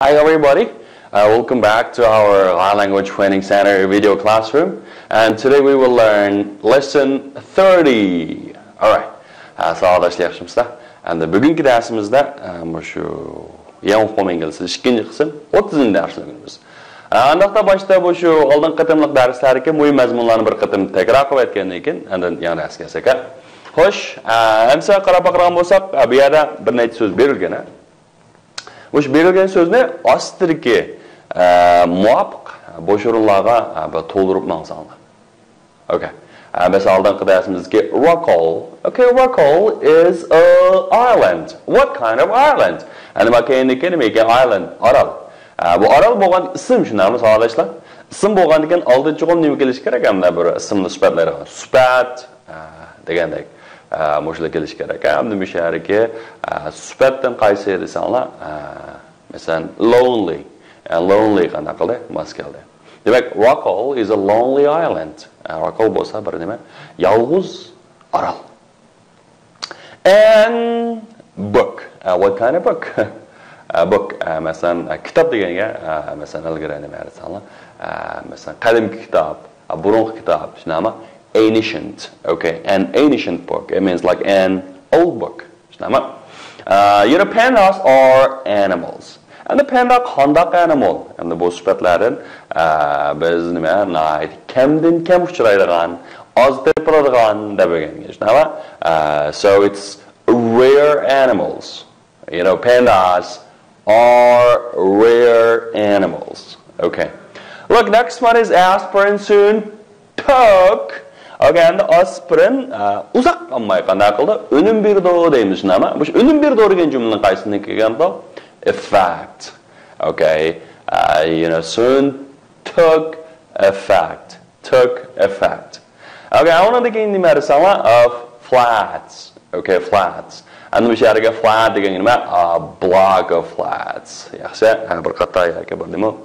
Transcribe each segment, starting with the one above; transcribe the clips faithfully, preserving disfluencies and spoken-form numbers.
Hi everybody, uh, welcome back to our Language Training Center video classroom, and today we will learn lesson thirty. Alright. Ә, сабақтастар, яхшымысыздар? Әнді бүгінгі дәрісімізде, ә, мушу яңғым инглиз ikkinchi qism, o'ttizinchi darsni o'rganamiz. Ә, андақта башта bu shu алдыңғы қытымлық дәрістердегі мөһим мазмунларны bir қытым тәкрар қылып өткеннен кейін, әнді яңа дәріске кірсек, ә? Xo'sh, ә, әмсе қарап бақырған болсақ, ә, bu yerде bir нәче сөз берілген, ә? Муш берілген сөзні астырки, ә, муапық, boş орынларға, ә, bir толдырып маңсаңлар. Окей. Ә, мәсәл, алдыңғы дәрісіміздегі Rockall. Окей, Rockall is a island. What kind of island? Әні ма кейінде келмейген island, арал. Ә, bu арал болған ісім, шынамы, сағалашлар? Ісім болған деген алдыншы ғым неме келіш керек, әмді бір ісімні сүпәтлері. Сүпәт, ә, дегендей. Ә, мушылы келіш керек. Әмді мүшәріке, ә, сүпәттен қайсы десеңлар, ә, мәсәлән, lonely. Ә, lonely қандай қылды? Мас келді. Демек, Rockall is a lonely island. Ә, Rockall болса бір неме, ялғыз арал. And book. Ә, what kind of book? Ә, book. Ә, мәсәлән, ә, кітап дегенге, ә, мәсәлән, ілгері неме десеңлар. Ә, мәсәлән, қадимгі кітап, ә, бұрынғы кітап, шынамы? Ancient. Okay, an ancient book. It means like an old book. Шынамы? Ә, you know, pandas are animals. Әнді панда қандақ animal. Әнді бұл сүпәтлерін, ә, біз неме, нағайт кәмден кәм ұшырайдыған, аз тепірдіған да бөген. Шынамы? Ә, so it's rare animals. You know, pandas are rare animals. Okay. Look, next one is aspirin soon took. Okay, әнді aspirin, ә, ұзақ қалмай қандай қылды? Өнім берді дейміз, шынамы? Бұл өнім берді деген жүмленің қайсыны келген бұл? Effect. Okay. Uh, you know, soon took effect. Took effect. Okay, оның деген неме десеңлар? Of flats. Okay, flats. Әнді бұл жерге flat деген неме? A block of flats. Яхшы, ә, бір қатар яки бір неме?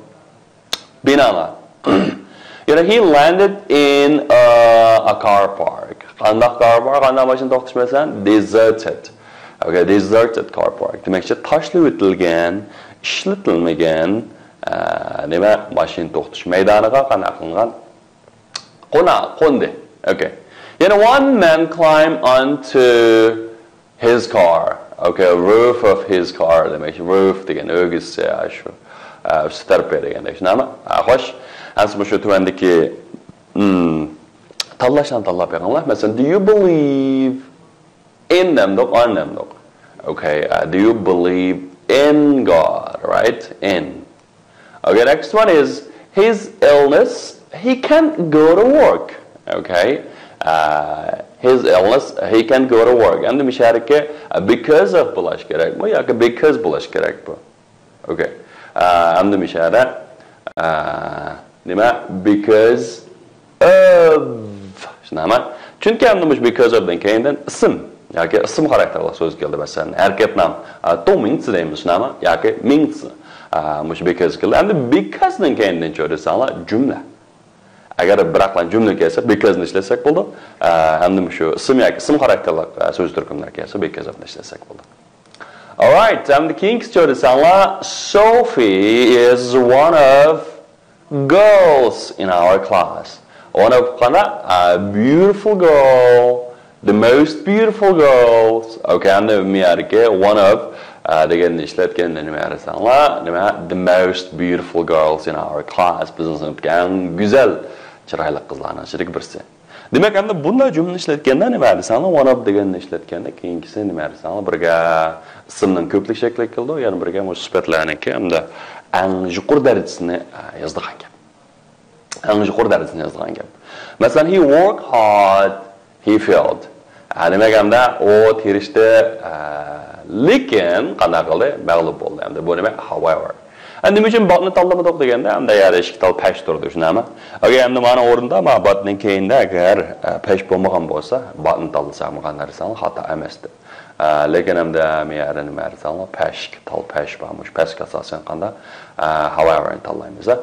Binalar. You know, he landed in a, a car park. Қандақ car park? Қандақ машина тоқтатыш мәсәлән? Deserted. Okay, deserted car park. Демекші, ташлы өтілген, ішлетілмеген, ә, неме, машина тоқтатыш майданыға қана қылынған қона, қонды. Okay. You know, one man climbed onto his car. Okay, roof of his car. Демек, roof деген өгіз, ә, шу, ә, үсті тәрпе деген. Демек, шынамы? Ә, хош. Әнсі бұл шу түбәндікі, м, таллашан таллап яғынла. Мәсәлән, do you believe in them? Доқ, on them доқ. Okay, uh, do you believe in God? Right? In. Okay, next one is his illness, he can't go to work. Okay. Uh, his illness, he can't go to work. Әнді мишәрекке, uh, because of bulaş kerekmi? Яки because bulaş kerekmi? Okay. Uh, әнді mishara. Uh, nima? Because of. Shunama? Chunki endi mush because of dan keyin ism yoki ism xarakterli so'z keldi. Masalan, erketnam, uh, 动名词 deymiz, shunama? Yoki 名词. Uh, mush because keldi. Endi because dan keyin nima desanglar? Jumla. Agar biraqlan jumla kelsa, because ni ishlasak bo'ldi. Uh, endi shu ism yoki ism xarakterli, uh, so'z turkumlar kelsa, because of ni ishlasak bo'ldi. Alright, endi keyingisi desanglar, Sophie is one of girls in our class. One of qana, a beautiful girl, the most beautiful girls. Okay, endi bu yerga one of, uh, deganni ishlatganda nima desanglar? Nima? The most beautiful girls in our class. Bizni sinfdagi eng go'zal, chiroyli qizlarning ichidagi birisi. Demak, endi bunday jumla ishlatganda nima desanglar, one of deganni ishlatganda keyingisi nima desanglar, birga ismning ko'plik shakli keldi, yana birga mush sifatlarniki hamda eng yuqori darajasini, a, yozadigan gap. Eng yuqori darajasini yozadigan gap. Masalan, he worked hard, he failed. A, demak, hamda u tirishdi, a, lekin qanday qildi? Mag'lub bo'ldi. Hamda bu nima? However. A, nima uchun botni tanlamadik deganda, hamda yana ikki tal pash turdi, shunami? Agar endi mana o'rinda ma botning keyinda agar, a, pash bo'lmagan bo'lsa, botni tanlasak, qanday desang, xato emasdi. A, lekin hamda miyari nima desang, pash, tal pash bormish. Pashga asosan qanday? A, however ni tanlaymiz, a?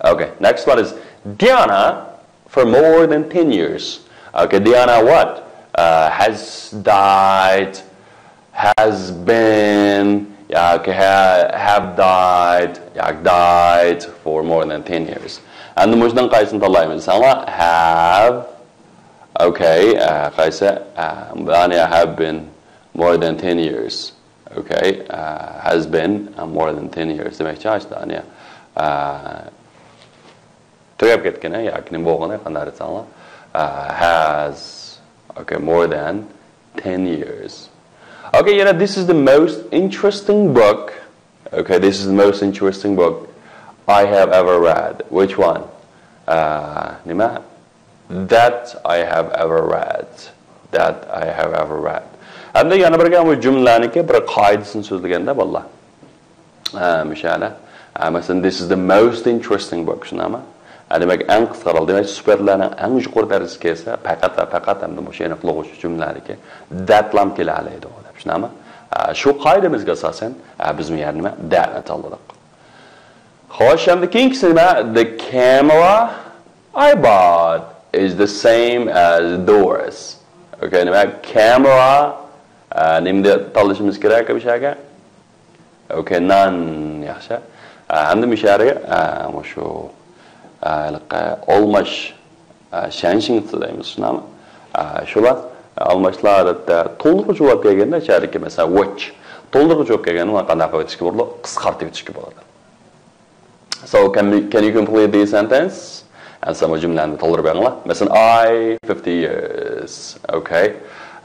Okay, next one is Diana for more than ten years. Okay, Diana what? Uh, has died, has been, ياكى ha- have died ياكى died for more than ten years. ئەمدى مۇشۇنىڭ قايسىنى تاللايمىز دېسەڭلار، have. Okay, ئە، قايسى؟ ئە، دانىيە have been more than ten years. Okay, ئە، has been more than ten years دېمەكچى، ئاشۇ دانىيە. ئە، تۈگەپ كەتكىنى ياكى نېمە بولغىنى قانداق دېسەڭلار، ئە، has. Okay, more than ten years. Okay, يەنە this is the most interesting book. Okay, this is the most interesting book I have ever read. Which one? ئە، نېمە؟ That I have ever read. That I have ever read. ئەمدى يەنە بىر گەپ، بۇ جۈملىلەرنىڭكى بىر قائىدىسىنى سۆزلىگەندە، بالىلار. ئە، مۇشۇ يەردە. ئە، مەسىلەن، this is the most interesting book، شۇنداقمۇ؟ ئە، دېمەك، ئەڭ قىسقا ھال، دېمەك، سۈپەتلەرنىڭ ئەڭ يۇقىرى دەرىجىسى كەلسە، پەقەت ۋە پەقەت ئەمدى مۇشۇ ئېنىقلىغۇچ جۈملىلەرگە دەتلام كېلەلەيدۇ، دەپ، شۇنداقمۇ؟ ئە، شۇ قائىدىمىزگە ئاساسەن، ئە، بىز بۇ يەردە نېمە؟ دەتنى تاللىدۇق. خوش، ئەمدى كېيىنكىسى نېمە؟ The camera I bought is the same as Doris. Okay, نېمە؟ كامېرا، ئە، نېمە دەپ تاللىشىمىز كېرەك بۇ يەرگە؟ Okay, none. ياخشى. ئە، ئەمدى مۇشۇ يەرگە، ئە، مۇشۇ، ئە، ھېلىقى ئالماش، ئە، شەنشىڭ دەيمىز، شۇنداقمۇ؟ ئە، شۇلار، ئە، ئالماشلار ئادەتتە تولدۇرغۇچ بولۇپ كەلگەندە، شۇ يەردىكى، مەسىلەن، ۋوچ. تولدۇرغۇچ بولۇپ كەلگەندە، ئۇلارنى قانداق قىلىپ ئۆتۈشكە بولىدۇ؟ قىسقارتىپ ئۆتۈشكە بولىدۇ. So, can, we, can you complete the sentence? ئەمسە بۇ جۈملىنى تولدۇرۇپ بېرىڭلار. مەسىلەن، I fifty years. Okay.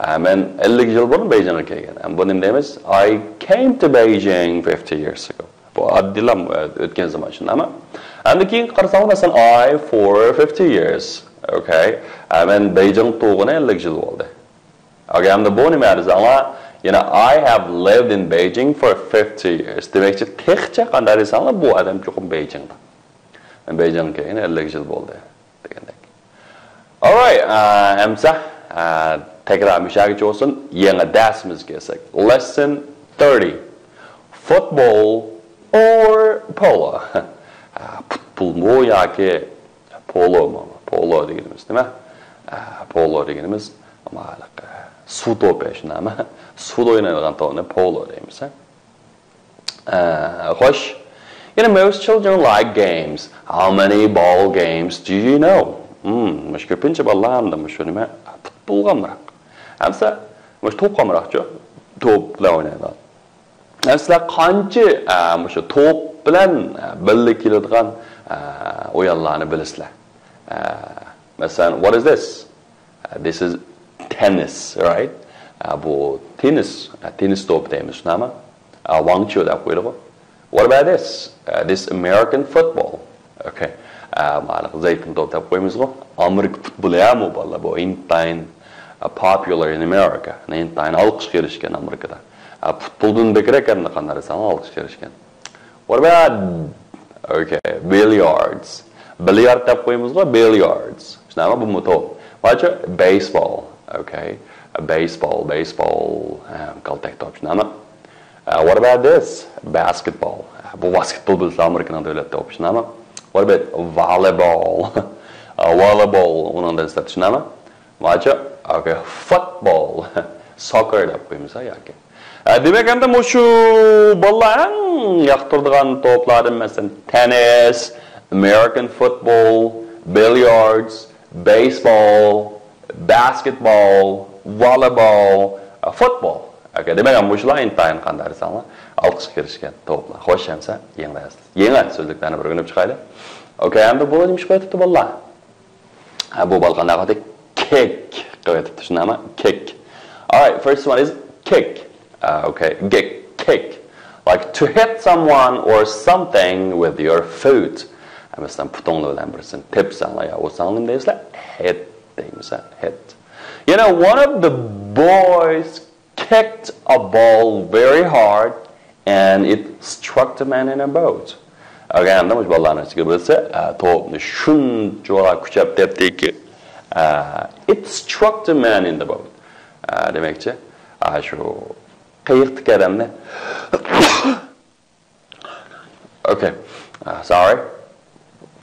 ئە، مەن ئەللىك يىل بۇرۇن بېيجىڭغا كەلگەن. ئەمدى بۇ نېمە دەيمىز؟ I came to Beijing fifty years ago. بۇ ئاددىيلا، ئە، ئۆتكەن زامان، شۇنداقمۇ؟ ئەمدى كېيىنكى قارىساڭلار، مەسىلەن، I for fifty years. Okay. ئە، مەن بېيجىڭدا تۇرغىنى ئەللىك يىل بولدى. Okay, ئەمدى بۇ نېمە دېسەڭلار؟ يەنە I have lived in Beijing for fifty years. دېمەكچى، تېخىچە قانداق دېسەڭلار، بۇ ئادەم چوقۇم بېيجىڭدا. مەن بېيجىڭغا كەلگىنى ئەللىك يىل بولدى دېگەندەك. Alright, ئە، ئەمسە، ئە، تەكرار مۇشۇ يەرگىچە بولسۇن. يېڭى دەرسىمىزگە كەلسەك. Lesson thirty. Football or polo? ئە، پۇتبولمۇ ياكى پولومۇ؟ پولو دېگىنىمىز نېمە؟ ئە، پولو دېگىنىمىز، ئەمما ھېلىقى سۇ توپى، شۇنداقمۇ؟ سۇدا ئوينايدىغان توپنى پولو دەيمىز، ھە؟ ئە، خوش. You know, most children like games. How many ball games do you know? Hmm, مۇشۇ كۆپىنچە بالىلار ئەمدى مۇشۇ نېمە؟ پۇتبولغا ئامراق. ئەمسە، مۇشۇ توپقا ئامراقچۇ؟ توپ بىلەن ئوينايدىغان. ئە، سىلەر قانچە، ئە، مۇشۇ توپ بىلەن، ئە، بىللە كېلىدىغان، ئە، ئويۇنلارنى بىلىسىلەر؟ ئە، مەسىلەن، what is this? ئە، this is tennis, right? ئە، بۇ تېننىس، ئە، تېننىس توپى دەيمىز، شۇنداقمۇ؟ ئە، ۋاڭچيۇ دەپ قويىدىغۇ. What about this? ئە، this American football. Okay. ئە، مانا زەيتۇن توپ دەپ قويىمىزغۇ. ئامېرىكا پۇتبولى، ھە، بۇ بالىلار، بۇ ئىنتايىن، ئە، popular in America. ئىنتايىن ئالقىشقا ئېرىشكەن ئامېرىكىدا. ئە، پۇتبولدىن بەكرەك ھەم قانداق دېسەڭ ئالقىشقا ئېرىشكەن. What about, okay, billiards. بىليارد دەپ قويىمىزغۇ، billiards. شۇنداقمۇ؟ بۇمۇ توپ. ماچۇ، baseball. Okay. Baseball, baseball. ئە، كالتەك توپ، شۇنداقمۇ؟ ئە، what about this? Basketball. ئە، بۇ ۋاسكېتبول بىلسە ئامېرىكىنىڭ دۆلەت توپى، شۇنداقمۇ؟ What about volleyball? ئە، volleyball، ئۇنىڭدىن ئىشلەپتۇ، شۇنداقمۇ؟ ماچۇ، okay, football. Soccer دەپ قويىمىز ھە ياكى. ئە، دېمەك، ئەمدى مۇشۇ بالىلار ئەڭ ياقتۇرىدىغان توپلاردىن، مەسىلەن، تېننىس، American football, billiards, baseball, basketball, volleyball, ئە، football. Okay, دېمەك، مۇشۇلار ئىنتايىن قانداق دېسەڭلار، ئالقىشقا كىرىشكەن توپلار. خوش، ئەمسە يېڭى دەرس. يېڭى سۆزلۈكلەرنى بىر كۆرۈپ چىقايلى. Okay, ئەمدى بۇ نېمە ئىش قىلىۋېتىپتۇ بالىلار؟ ھە، بۇ بالا قانداق قىلدى؟ كىك قىلىۋېتىپتۇ، شۇنداقمۇ؟ كىك. Alright, first one is kick. Uh, okay, kick, kick. Like to hit someone or something with your foot. ھە، مەسىلەن، پۇتۇڭلار بىلەن بىرسىنى تېپساڭلار يا ئۇرساڭلار نېمە دەيسىلەر؟ Hit دەيمىز، ھە، hit. يەنە one of the boys kicked a ball very hard and it struck the man in a boat. ئەگەر ئەمدى مۇشۇ بالىلارنىڭ ئىچىگە بىرسى، ئە، توپنى شۇنچىۋالا كۈچەپ تەپتىكى، ئە، it struck the man in the boat. ئە، دېمەكچى، ئە، شۇ قېيىقتىكى ئادەمنى Okay. Uh, sorry.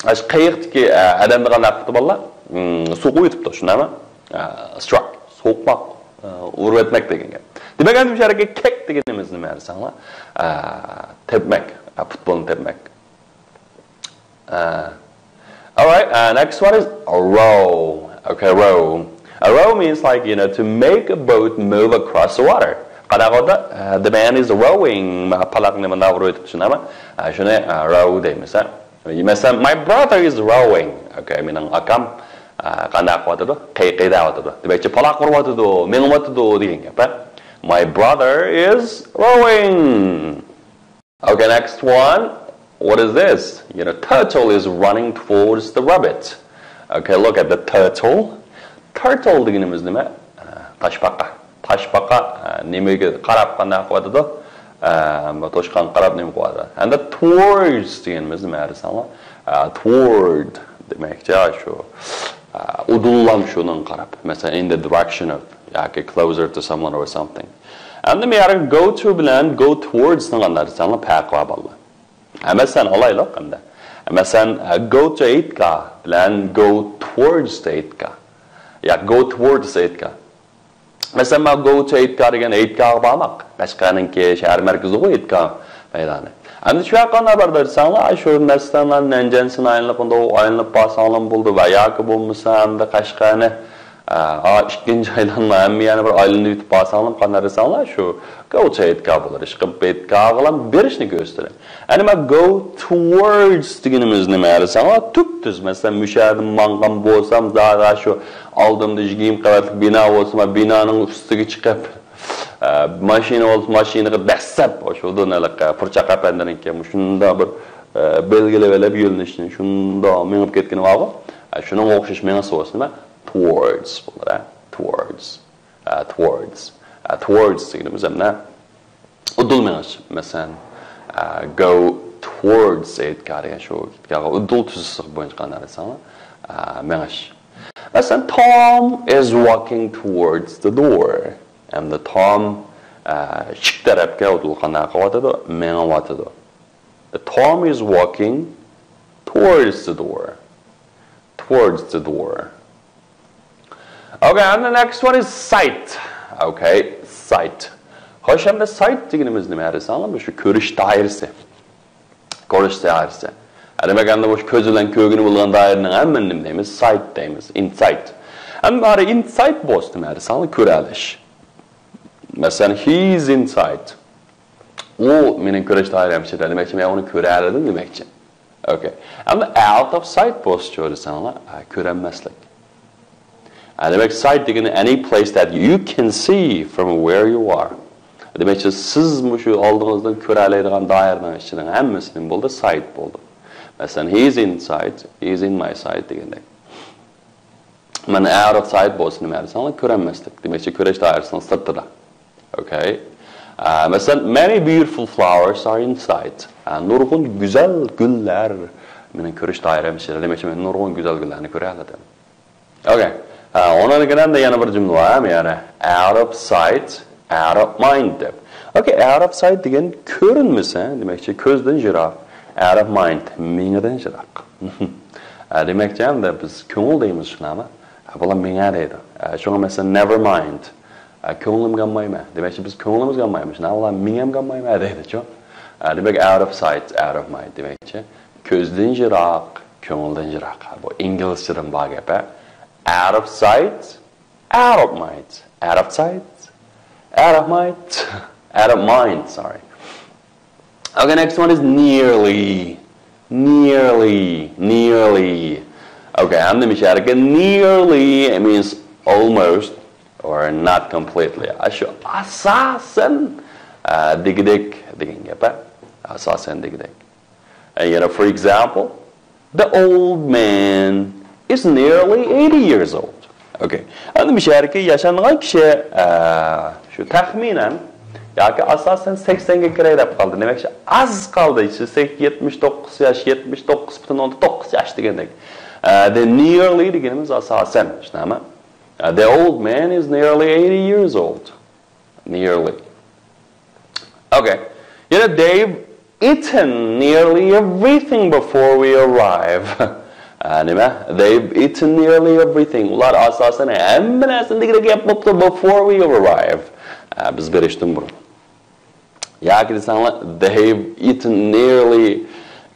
ئاشۇ قېيىقتىكى، ئە، ئادەمنى قانداق قىپتۇ بالىلار؟ مم، سوقۇۋېتىپتۇ، شۇنداقمۇ؟ ئە، struck، سوقماق، ئە، ئۇرۇۋەتمەك دېگەن گەپ. دېمەك، ئەمدى بۇ يەردىكى كىك دېگىنىمىز نېمە دېسەڭلار؟ ئە، تەپمەك. ئە، پۇتبولنى تەپمەك. ئە، alright, uh, next one is a row. Okay, row. A row means, like, you know, to make a boat move across the water. قانداق بولدى؟ Uh, the man is rowing. پالاقنى مۇنداق ئۇرۇۋېتىپتۇ، شۇنداقمۇ؟ ئە، شۇنى، ئە، row دەيمىز، ھە؟ مەسىلەن، my brother is rowing. Okay, مېنىڭ ئاكام، ئە، قانداق قىلىۋاتىدۇ؟ قەي-، قەيدەۋاتىدۇ. دېمەكچى، پالاق ئۇرۇۋاتىدۇ، مېڭىۋاتىدۇ دېگەن گەپ، ھە؟ My brother is rowing. Okay, next one. What is this? You know, turtle is running towards the rabbit. Okay, look at the turtle. Turtle دېگىنىمىز نېمە؟ ئە، تاشپاقا. تاشپاقا، ئە، نېمىگە قاراپ قانداق قىلىۋاتىدۇ؟ ئە، بۇ توشقانغا قاراپ نېمە قىلىۋاتىدۇ؟ Endi towards دېگىنىمىز نېمە دېسەڭلار؟ ئە، toward دېمەكچى، شۇ، ئە، ئۇدۇللام شۇنىڭغا قاراپ. مەسىلەن، in the direction of ياكى closer to someone or something. ئەمدى مەيەرگە go to بىلەن go towards نى قانداق دېسەڭلار پەرقى بار بالىلار. ھە، مەسىلەن، ئالايلۇق ئەمدى. مەسىلەن، go to ئېيتكا بىلەن go towards ئېيتكا. يا go towards ئېيتكا. مەسىلەن، مەن go to ئېيتكا دېگەن ئېيتكاغا بارماق. قەشقەرنىڭكى شەھەر مەركىزىغۇ ئېيتكا مەيدانى. ئەمدى شۇ يەرگە قانداق بارىدۇ دېسەڭلار، شۇ مەسىلەن، نەنجىڭشىنى ئايلىنىپ، ئۇنداق ئايلىنىپ بارساڭلار بولىدۇ. ۋە ياكى بولمىسا ئەمدى قەشقەرنى، ئا، ئىككىنچى ئايلانما ھەممە يەرنى بىر ئايلىنىۋېتىپ بارساڭلار قانداق دېسەڭلار، شۇ go to ئېيتكا بولىدۇ. ئىشقىلىپ ئېيتكاغىلا بېرىشنى كۆرسىتىدۇ. ئەنە مەن go towards دېگىنىمىز نېمە دېسەڭلار، تۈپتۈز. مەسىلەن، مۇشۇ يەردىن ماڭغان بولسام، زادى شۇ ئالدىمدا يىگىرمە قەۋەتلىك بىنا بولسا، مەن بىنانىڭ ئۈستىگە چىقىپ، ئە، ماشىنا بولسا، ماشىنىغا دەسسەپ، شۇ ھېلىقى پۇرچاق ئەپەندىنىڭكى مۇشۇنداق بىر، ئە، بەلگىلەپ ئېلىپ يۆنىلىشنى، شۇنداق مېڭىپ كەتكىنى بارغۇ. ئە، شۇنىڭغا ئوخشاش مېڭىسى بولسا نېمە؟ Towards بولىدۇ، ھە؟ Towards. ئە، towards. ئە، towards دېگىنىمىز ھەم نە؟ ئۇدۇل مېڭىش. مەسىلەن، ئە، go towards ئېيتكا دېگەن شۇ ئېيتكاغا ئۇدۇل تۈزىسىغ بويىچە قانداق دېسەڭلار، ئە، مېڭىش. مەسىلەن، Tom is walking towards the door. ئەمدى Tom، ئە، ئىشىك تەرەپكە ئۇدۇل قانداق قىلىۋاتىدۇ؟ مېڭىۋاتىدۇ. Tom is walking towards the door. Towards the door. Okay, and the next one is sight. Okay, sight. خوش، ئەمدى sight دېگىنىمىز نېمە دېسەڭلار، مۇشۇ كۆرۈش دائىرىسى. كۆرۈش دائىرىسى. ھە، دېمەك، ئەمدى مۇشۇ كۆز بىلەن كۆرگىلى بولىدىغان دائىرىنىڭ ھەممىنى نېمە دەيمىز؟ Sight دەيمىز. In sight. ئەمدى بارى in sight بولسا نېمە دېسەڭلار، كۆرەلەش. مەسىلەن، he is in sight. ئۇ مېنىڭ كۆرۈش دائىرەم ئىچىدە. دېمەكچى، مەن ئۇنى كۆرەلىدىم دېمەكچى. Okay. ئەمما out of sight بولسىچۇ دېسەڭلار، ھە، كۆرەلمەسلىك. ھە، دېمەك، sight دېگىنى any place that you can see from where you are. دېمەكچى، سىز مۇشۇ ئالدىڭىزدىن كۆرەلەيدىغان دائىرىنىڭ ئىچىنىڭ ھەممىسى نېمە بولدى؟ Sight بولدى. مەسىلەن، he is in sight, he is in my sight دېگەندەك. مانا out of sight بولسا نېمە دېسەڭلار، كۆرەلمەسلىك. دېمەكچى، كۆرۈش دائىرىسىنىڭ سىرتىدا. Okay. ئە، مەسىلەن، many beautiful flowers are in sight. ئە، نۇرغۇن گۈزەل گۈللەر مېنىڭ كۆرۈش دائىرەم ئىچىدە. دېمەكچى، مەن نۇرغۇن گۈزەل گۈللەرنى كۆرەلىدىم. Okay. ئە، ئۇنىڭدىن كېيىن يەنە بىر جۈملە بار، يەنى out of sight, out of mind دەپ. Okay, out of sight دېگەن كۆرۈنمىسە، دېمەكچى، كۆزدىن يىراق. Out of mind، مېڭىدىن يىراق. ئە، دېمەكچى، ئەمدى بىز كۆڭۈل دەيمىز، شۇنداقمۇ؟ ئە، بۇلار مېڭە دەيدۇ. ئە، شۇڭا مەسىلەن، never mind. ئە، كۆڭلۈمگە ئالمايمەن. دېمەكچى، بىز كۆڭلىمىزگە ئالمايمىز. شۇنداق، ئۇلار مېڭەمگە ئالمايمەن دەيدىچۇ. ئە، دېمەك، out of sight, out of mind دېمەكچى، كۆزدىن يىراق، كۆڭۈلدىن يىراق. بۇ ئىنگلىزچىدىن بار گەپ، ھە. Out of sight, out of mind. Out of sight, out of mind. Out of mind, sorry. Okay, next one is nearly. Nearly, nearly. Okay, ئەمدى مۇشۇ يەردىكى nearly means almost or not completely. ئاشۇ ئاساسەن، ئە، دېگۈدەك دېگەن گەپ، ھە؟ ئاساسەن دېگۈدەك. ئە، يەنە، for example, the old man is nearly eighty years old. Okay. ئەمدى مۇشۇ يەردىكى ياشانغان كىشى، ئە، شۇ تەخمىنەن ياكى ئاساسەن سەكسەنگە كىرەي دەپ قالدى. دېمەكچى، ئاز قالدى. شۇ سەك-، يەتمىش توققۇز ياش، يەتمىش توققۇز پۈتۈن ئوندىن توققۇز ياش دېگەندەك. ئە، the nearly دېگىنىمىز ئاساسەن، شۇنداقمۇ؟ ئە، the old man is nearly eighty years old. Nearly. Okay. يەنە they've eaten nearly everything before we arrive. ئە، نېمە؟ They've eaten nearly everything. ئۇلار ئاساسەن ھەممە نەرسىنى دېگۈدەك يەپ بوپتۇ before we arrive. ئە، بىز بېرىشتىن بۇرۇن. ياكى دېسەڭلار، they've eaten nearly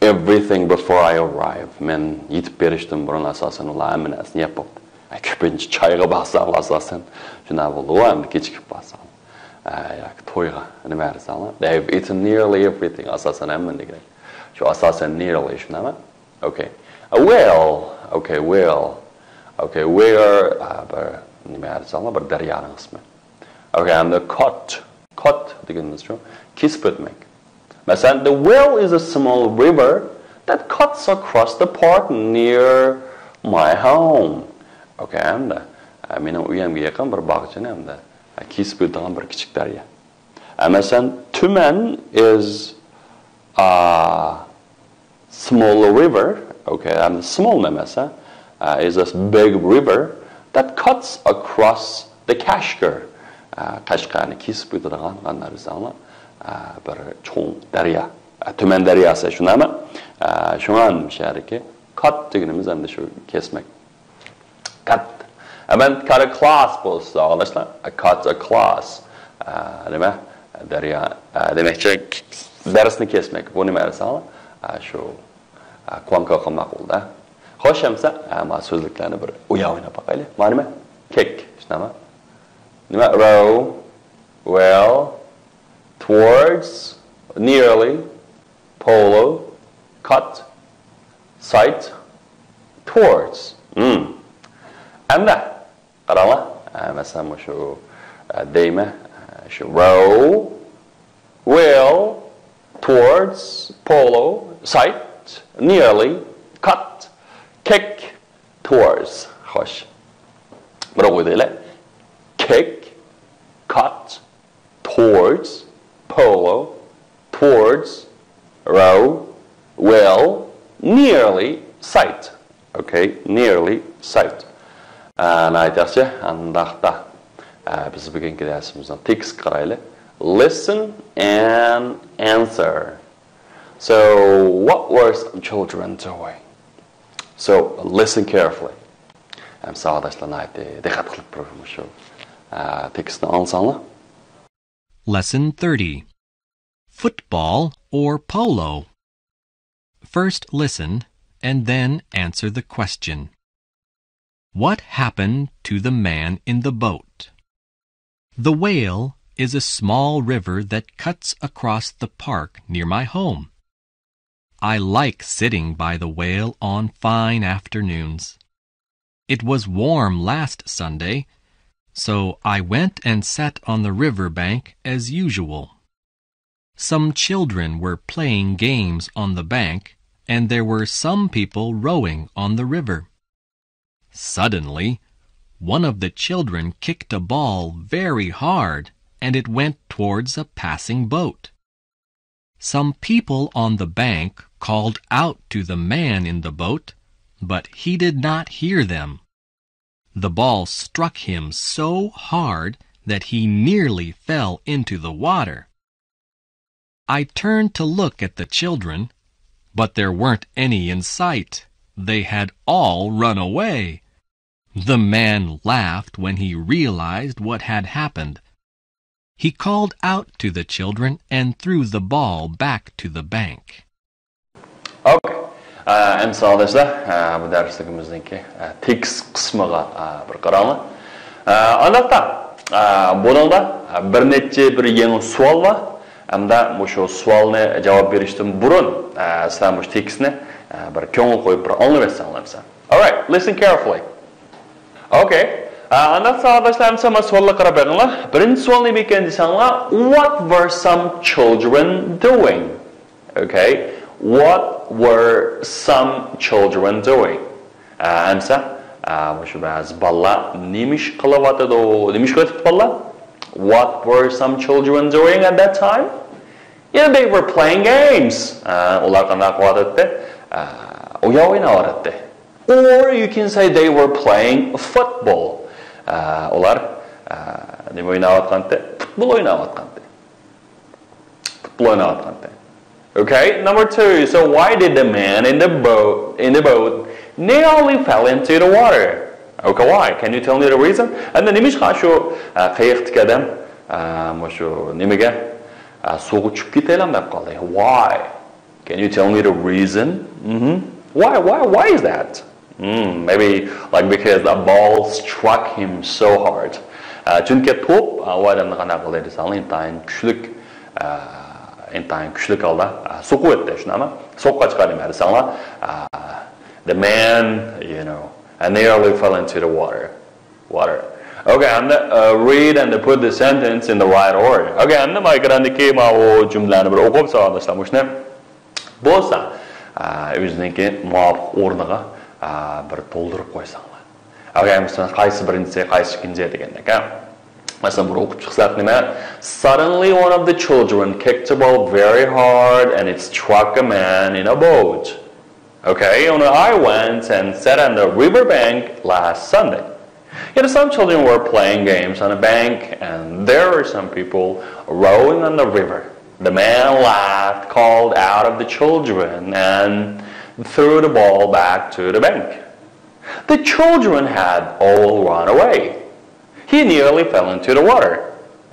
everything before I arrive. مەن يېتىپ بېرىشتىن بۇرۇن ئاساسەن ئۇلار ھەممە نەرسىنى يەپ بوپتۇ. ئە، كۆپىنچە چايغا بارساڭلار ئاساسەن شۇنداق بولىدۇ، ئەمدى كېچىكىپ بارساڭلار. ئە، ياكى تويغا، نېمە دېسەڭلار، they've eaten nearly everything. ئاساسەن ھەممىنى دېگەن. شۇ ئاساسەن nearly شۇنداقمۇ؟ Okay. Well, okay, well. Okay, where, ئە، بىر نېمە دېسەڭلار، بىر دەريانىڭ ئىسمى. Okay, ئەمدى cut. Cut دېگىنىمىز شۇ، كېسىپ ئۆتمەك. مەسىلەن، the well is a small river that cuts across the park near my home. Okay, ئەمدى، ئە، مېنىڭ ئۆيۈمگە يېقىن بىر باغچىنى ئەمدى، ئە، كېسىپ ئۆتىدىغان بىر كىچىك دەريا. ئە، مەسىلەن، تۈمەن is a small river, okay, ئەمدى small ئەمەس، ھە؟ Uh, is a big river that cuts across the Kashgar. Uh, قەشقەرنى كېسىپ ئۆتىدىغان، قانداق دېسەڭلار، uh, بىر چوڭ دەريا. Uh, تۈمەن دەرياسى، شۇنداقمۇ؟ Uh, شۇڭا شۇ يەردىكى cut دېگىنىمىز ئەمدى شۇ كەسمەك. Cut. ئە، مەن cut a class بولسا، ئاڭلاشلا. I cut a class. ئە، نېمە؟ دەريا، ئە، دېمەكچى، دەرسنى كەسمەك. بۇ نېمە دېسەڭلار؟ ئە، شۇ، ئە، كۇانكا قىلماق بولدى. خوش، ئەمسە، ئە، ما سۆزلۈكلەرنى بىر ئويا ئويناپ باقايلى. ما نېمە؟ كېك. شۇنداقمۇ؟ نېمە؟ Row, well, towards, nearly, polo, cut, sight, towards. Hmm. ئەمدى قاراڭلار، ئە، مەسىلەن، مۇشۇ، ئە، دەيمەن، ئە، شۇ row, well, towards, polo, sight, nearly, cut, kick, towards. خوش. بىر ئوقۇپ ئۆتەيلى. Kick, cut, towards, polo, towards, row, well, nearly, sight. Okay, nearly, sight. ئە، ناھايىتى ياخشى. ئانداقتا، ئە، بىز بۈگۈنكى دەرسىمىزنىڭ تېكىستىگە قارايلى. Listen and answer. So, what were some children doing? So, listen carefully. ئەمدى ساۋاقداشلار ناھايىتى دىققەت قىلىپ بىر مۇشۇ، ئە، تېكىستنى ئاڭلىساڭلار. Lesson thirty. Football or polo? First listen and then answer the question. What happened to the man in the boat? The Whale is a small river that cuts across the park near my home. I like sitting by the Whale on fine afternoons. It was warm last Sunday, so I went and sat on the river bank as usual. Some children were playing games on the bank, and there were some people rowing on the river. Suddenly, one of the children kicked a ball very hard, and it went towards a passing boat. Some people on the bank called out to the man in the boat, but he did not hear them. The ball struck him so hard that he nearly fell into the water. I turned to look at the children, but there weren't any in sight. They had all run away. The man laughed when he realized what had happened. He called out to the children and threw the ball back to the bank. Okay. ئە، ئەمدى ساۋاقداشلار، ئە، بۇ دەرسلىكىمىزنىڭكى، ئە، تېكىست قىسمىغا، ئە، بىر قاراڭلار. ئە، ئانداقتا، ئە، بۇنىڭدا، ئە، بىر نەچچە بىر يېڭى سوئال بار. ھەمدە مۇشۇ سوئالنى جاۋاب بېرىشتىن بۇرۇن، ئە، سىلەر مۇشۇ تېكىستنى، ئە، بىر كۆڭۈل قويۇپ بىر ئاڭلىۋەتسەڭلار. All right, listen carefully. Okay. ئە، ئانداق ساۋاقداشلار، ئەمسە مانا سوئالغا قاراپ بېقىڭلار. بىرىنچى سوئال نېمە ئىكەن دېسەڭلار، what were some children doing? Okay. What were some children doing? ئە، ئەمسە، ئە، مۇشۇ بەزى بالىلار نېمە ئىش قىلىۋاتىدۇ؟ نېمە ئىش قىلىۋاتىدۇ بالىلار؟ What were some children doing at that time? Yeah, they were playing games. ئە، ئۇلار قانداق قىلىۋاتاتتى؟ ئە، ئويۇن ئويناۋاتاتتى. Or you can say they were playing football. ئە، ئۇلار، ئە، نېمە ئويناۋاتقانتى؟ پۇتبول ئويناۋاتقانتى. پۇتبول ئويناۋاتقانتى. Okay, number two. So why did the man in the boat, in the boat nearly fell into the water? Okay, why? Can you tell me the reason? ئەمدى نېمىشقا شۇ، ئە، قېيىقتىكى ئادەم، ئە، مۇشۇ نېمىگە، ئە، سۇغا چۈشۈپ كېتەيلەم دەپ قالدى. Why? Can you tell me the reason? Mm-hmm. Why, why, why is that? Hmm, maybe, like, because a ball struck him so hard. ئە، چۈنكى توپ، ئە، ئۇ ئادەمنى قانداق قىلدى دېسەڭلار، ئىنتايىن كۈچلۈك، ئە، ئىنتايىن كۈچلۈك ھالدا، ئە، سوقۇۋەتتى، شۇنداقمۇ؟ سوققاچقا نېمە دېسەڭلار، ئە، the man, you know, nearly fell into the water. Water. Okay, and, uh, read and put the sentence in the right order. Okay, ئەمدى ما ئېكراندىكى ماۋۇ جۈملىلەرنى بىر ئوقۇپ ساۋاقداشلار مۇشۇنى بولسا، ئە، ئۆزىنىڭكى مۇۋاپىق ئورنىغا، ئە، بىر تولدۇرۇپ قويساڭلار. ئەگەر مەسىلەن، قايسى بىرىنچىسى، قايسى ئىككىنچى دېگەندەك، ھە؟ مەسىلەن، بۇنى ئوقۇپ چىقساق نېمە؟ Suddenly one of the children kicked a ball very hard and it struck a man in a boat. Okay, and I went and sat on the riverbank last Sunday. You know, some children were playing games on the bank, and there were some people rowing on the river. The man laughed, called out of the children, and threw the ball back to the bank. The children had all run away. He nearly fell into the water.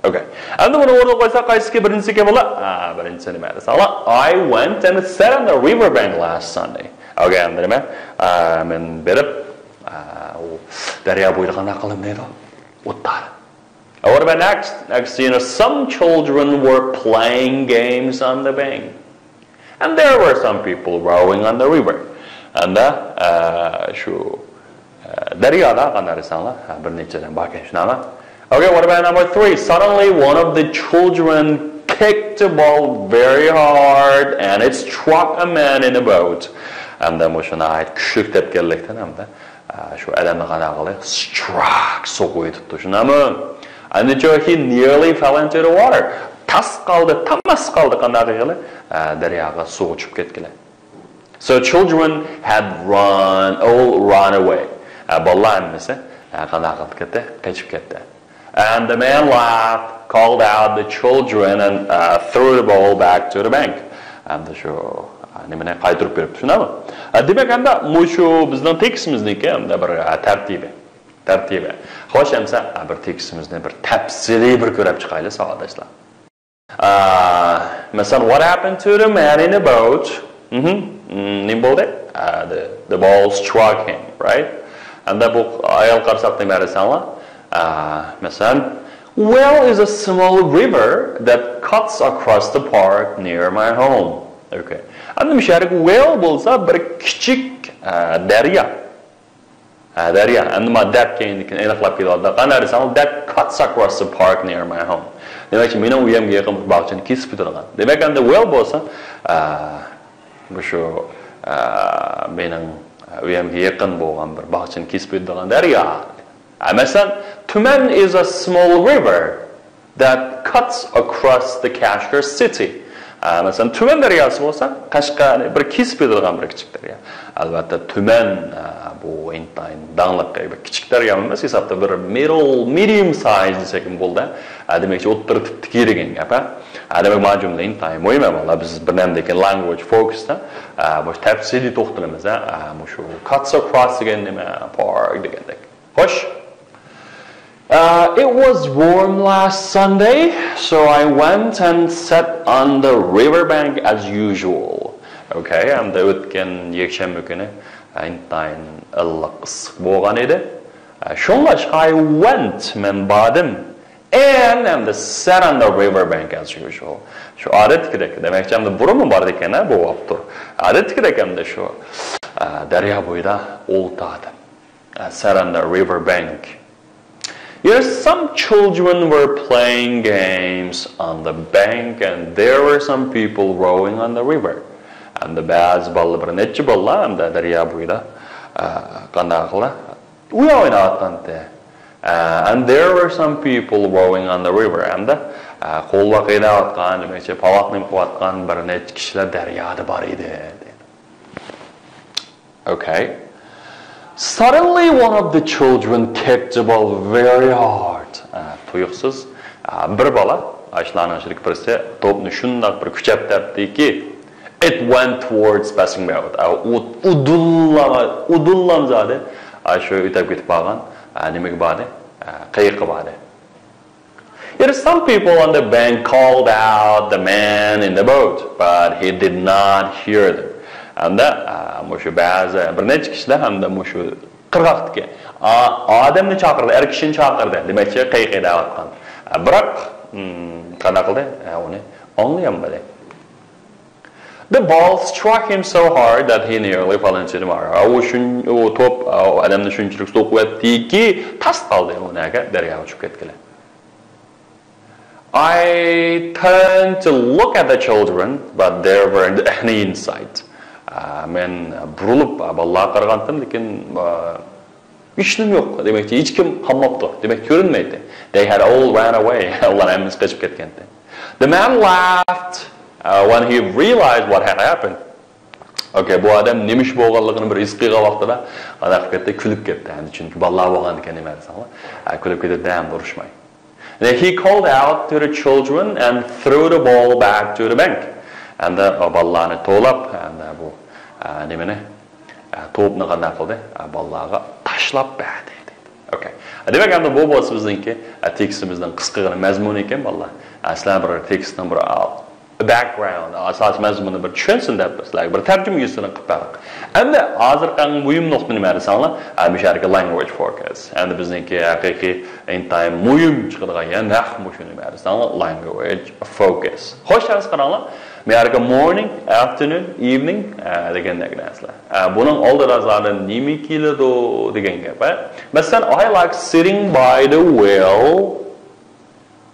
Okay. ئەمدى بۇنى ئورنىغا قويساق، قايسىكى بىرىنچىسىكى بولا؟ ئا، بىرىنچىسى نېمە دېسەڭلار؟ I went and sat on the riverbank last Sunday. Okay, ئەمدى نېمە؟ ئا، مەن بېرىپ، ئا، ئۇ دەريا بويىدا قانداق قىلدىم دەيدۇ؟ ئولتۇردۇم. What about next? Next, you know, some children were playing games on the bank. And there were some people rowing on the river. ئەمدى، ئە، شۇ، ئە، دەريادا قانداق دېسەڭلار، ھە، بىر نەچچە ئادەم باركەن، شۇنداقمۇ؟ Okay, what about number three? Suddenly, one of the children kicked a ball very hard and it struck a man in a boat. ئەمدى مۇشۇ ناھايىتى كۈچلۈك تەپكەنلىكتىن ئەمدى ئە، شۇ ئادەمنى قانداق قىلدى؟ Struck، سوقۇۋېتىپتۇ، شۇنداقمۇ؟ ئەمدى شۇ، he nearly fell into the water. تاس قالدى، تاماس قالدى، قانداق قىلغىلى؟ ئە، دەرياغا، سۇغا چۈشۈپ كەتكىلى. So children had run, all run away. ئە، بالىلار ھەممىسى، ئە، قانداق قىلىپ كەتتى؟ قېچىپ كەتتى. And the man laughed, called out the children and, uh, threw the ball back to the bank. ئەمدى شۇ، ئە، نېمىنى قايتۇرۇپ بېرىپتۇ، شۇنداقمۇ؟ ئە، دېمەك، ئەمدى مۇشۇ بىزنىڭ تېكىستىمىزنىڭكى ئەمدى بىر، ئە، تەرتىپى. تەرتىپى. خوش، ئەمسە، ئە، بىر تېكىستىمىزنى بىر تەپسىلىي بىر كۆرۈپ چىقايلى، ساۋاقداشلار. ئە، مەسىلەن، what happened to the man in the boat? مهم. م، نېمە بولدى؟ ئە، the, the ball struck him, right? ئەمدى بۇ ئايال قارىساق نېمە دېسەڭلار؟ ئە، مەسىلەن، well is a small river that cuts across the park near my home. Okay. ئەمدى مۇشۇ يەردىكى well بولسا بىر كىچىك، ئە، دەريا. ئە، دەريا. ئەمدى ما that كەينىدىكىنى ئېنىقلاپ كېلىۋاتىدۇ. قانداق دېسەڭلار، that cuts across the park near my home. دېمەكچى، مېنىڭ ئۆيۈمگە يېقىن بىر باغچىنى كېسىپ ئۆتىدىغان. دېمەك، ئەمدى well بولسا، ئە، مۇشۇ، ئە، مېنىڭ ئۆيۈمگە يېقىن بولغان بىر باغچىنى كېسىپ ئۆتىدىغان دەريا. ئە، مەسىلەن، تۈمەن is a small river that cuts across the Kashgar city. ئە، مەسىلەن، تۈمەن دەرياسى بولسا، قەشقەرنى بىر كېسىپ ئۆتىدىغان بىر كىچىك دەريا. ئەلۋەتتە، تۈمەن، ئە، بۇ ئىنتايىن داڭلىق، بىر كىچىك دەريا ئەمەس، ھېسابتا بىر middle، medium size دېسەكمۇ بولىدۇ. ئە، دېمەكچى، ئوتتۇرا تىپتىكى دېگەن گەپ، ھە؟ ئە، دېمەك، مانا جۈملە ئىنتايىن مۇھىم، ئەمما بىز بىر نەمدىكىن language focusتا، ئە، مۇشۇ تەپسىلىي توختىلىمىز، ھە؟ ئە، مۇشۇ cuts across دېگەن نېمە؟ Park دېگەندەك. خوش. Uh, it was warm last Sunday, so I went and sat on the riverbank as usual. Okay, ئەمدى ئۆتكەن يەكشەنبە كۈنى، ئە، ئىنتايىن ئىللىق، ئىسسىق بولغان ئىدى. ئە، شۇڭلاشقا I went، مەن باردىم. And ئەمدى sat on the riverbank as usual. شۇ ئادەتتىكىدەك، دېمەكچى، ئەمدى بۇرۇنمۇ بار ئىكەن، ھە، بۇ ئاپتور. ئادەتتىكىدەك ئەمدى شۇ، ئە، دەريا بويىدا ئولتۇردىم. ئە، sat on the river bank. Yes, some children were playing games on the bank and there were some people rowing on the river. ئەمدى بەزى بالىلار، بىر نەچچە بالىلار ئەمدى دەريا بويىدا، ئە، قانداق قىلا؟ ئويۇن ئويناۋاتقانتى. ئە، and there were some people rowing on the river. ئەمدى، ئە، قولۋاق ئويناۋاتقان، دېمەكچى، پاۋاق نېمە قىلىۋاتقان بىر نەچچە كىشىلەر دەريادا بار ئىدى، دەيدۇ. Okay. Suddenly one of the children kicked the ball very hard. ئە، تۇيۇقسىز، ئە، بىر بالا، ئاشۇلارنىڭ ئىچىدىكى بىرسى توپنى شۇنداق بىر كۈچەپ تەپتىكى، it went towards passing boat. ئە، ئۇ، ئۇدۇللا، ئۇدۇللا زادى، ئە، شۇ ئۆتۈپ كېتىپ بارغان، ئە، نېمىگە باردى؟ ئە، قېيىققا باردى. There are some people on the bank called out the man in the boat, but he did not hear them. ھەمدە، ئا، مۇشۇ بەزى، بىر نەچچە كىشىلەر ھەمدە مۇشۇ قىرغاقتىكى، ئا، ئادەمنى چاقىردى، ئەر كىشىنى چاقىردى. دېمەكچى، قەيقەي دەۋاتقان. ئا، بىراق، ھىم، قانداق قىلدى؟ ئا، ئۇنى ئاڭلىيالمىدى. The ball struck him so hard that he nearly fell into the mire. ئا، ئۇ شۇن-، ئۇ توپ، ئا، ئۇ ئادەمنى شۇنچىلىك سوقۇۋەتتىكى، تاس قالدى، ئۇ نەگە؟ دەرياغا چۈشۈپ كەتكىلى. I turned to look at the children, but there weren't any in sight. ئا، مەن بۇرۇلۇپ، ئا، بالىلارغا قارىغانتىم، لېكىن، ئا، ھېچنېمە يوق. دېمەكچى، ھېچكىم قالماپتۇ. دېمەك، كۆرۈنمەيتتى. They had all ran away. ئۇلار ھەممىسى قېچىپ كەتكەنتى. The man laughed, uh, when he realized what had happened. ئوكەي، بۇ ئادەم نېمە ئىش بولغانلىقىنى بىر ھېس قىلغان ۋاقتىدا، ئانداق قىلىپ كەتتى، كۈلۈپ كەتتى. ئەمدى چۈنكى بالىلار بولغاندىكەن، نېمە دېسەڭلار، ئا، كۈلۈپ كېتىدۇ، ھەم ئۇرۇشماي. Then he called out to the children and threw the ball back to the bank. ئەمدى بالىلارنى توۋلاپ، ئەمدى بۇ، ئا، نېمىنى، ئا، توپنى قانداق قىلدى؟ ئا، بالىلارغا تاشلاپ بەردى، دەيدۇ. ئوكەي. دېمەك، ئەمدى بۇ بولسا بىزنىڭكى، ئا، تېكىستىمىزنىڭ قىسقىغىنە مەزمۇنى ئىكەن، بالىلار. ئا، سىلەر بىر تېكىستنىڭ بىر، ئا، باكگراۋۇند، ئاساسىي مەزمۇننى بىر چۈشەنسۇن دەپ، سىلەرگە بىر تەرجىمە يۈزىسىنى قىلىپ بەردۇق. ئەمدى ھازىرقى ئەڭ مۇھىم نۇقتا نېمە دېسەڭلار، ئا، مۇشۇ يەردىكى language focus. ئەمدى بىزنىڭكى ھەقىقىي، ئىنتايىن مۇھىم چىقىدىغان يەر نەق مۇشۇ نېمە دېسەڭلار، language focus. خوش، ھازىر قاراڭلار. مۇ يەردىكى morning, afternoon, evening، ئە، دېگەندەك نەرسىلەر. ئە، بۇنىڭ ئالدىدا زادى نېمە كېلىدۇ دېگەن گەپ، ئە. مەسىلەن، I like sitting by the well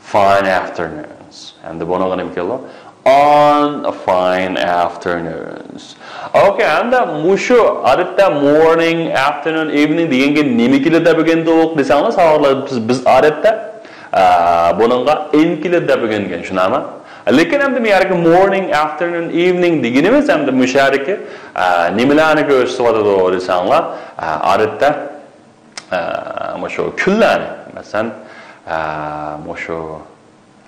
fine afternoons. ئەمدى بۇنىڭغا نېمە كېلىدۇ؟ On fine afternoons. ئوكەي، ئەمدى مۇشۇ ئادەتتە morning, afternoon, evening دېگەنگە نېمە كېلىدۇ دەپ ئۆگەندۇق دېسەڭلار، ساۋاقلار بىز، بىز ئادەتتە، ئە، بۇنىڭغا in كېلىدۇ دەپ ئۆگەنگەن، شۇنداقمۇ؟ لېكىن ئەمدى بۇ يەردىكى morning, afternoon, evening دېگىنىمىز ئەمدى مۇشۇ يەردىكى، ئە، نېمىلەرنى كۆرسىتىۋاتىدۇ دېسەڭلار، ئە، ئادەتتە، ئە، مۇشۇ كۈنلەرنى، مەسىلەن، ئە، مۇشۇ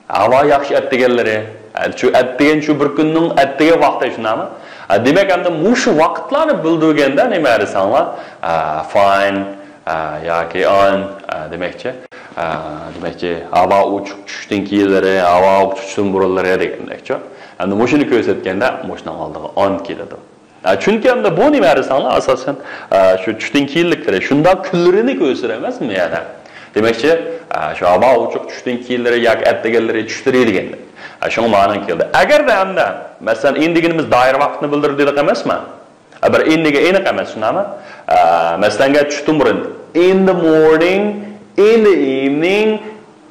ھاۋا ياخشى ئەتىگەنلىرى، ئە، شۇ ئەتىگەن، شۇ بىر كۈننىڭ ئەتىگەن ۋاقتى شۇنداقمۇ؟ ئە، دېمەك، ئەمدى مۇشۇ ۋاقىتلارنى بىلدۈرگەندە نېمە دېسەڭلار، ئە، fine، ئە، ياكى on، ئە، دېمەكچى، ئە، دېمەكچى، ھاۋا ئوچۇق چۈشتىن كېيىنلىرى، ھاۋا ئوچۇق چۈشتىن بۇرۇنلىرى دېگەندەكچۇ. ئەمدى مۇشۇنى كۆرسەتكەندە مۇشۇنىڭ ئالدىغا on كېلىدۇ. ئە، چۈنكى ئەمدى بۇ نېمە دېسەڭلار، ئاساسەن، ئە، شۇ چۈشتىن كېيىنلىكلىرى، شۇنداق كۈنلىرىنى كۆرسىتىدۇ ئەمەسمۇ يەنە؟ دېمەكچى، ئە، شۇ ھاۋا ئوچۇق چۈشتىن كېيىنلىرى ياكى ئەتىگەنلىرى چۈشلىرى دېگەندەك. ئە، شۇڭا مانا كېلدى. ئەگەردە ئەمدى، مەسىلەن، in دېگىنىمىز دائىرە ۋاقىتنى بىلدۈرىدۇ دېدۇق ئەمەسمۇ؟ ئە، بىر in دېگەن ئېنىق ئەمەس، شۇنداقمۇ؟ ئە، مەسىلەنگە، چۈشتىن بۇرۇن، in the morning, in the evening,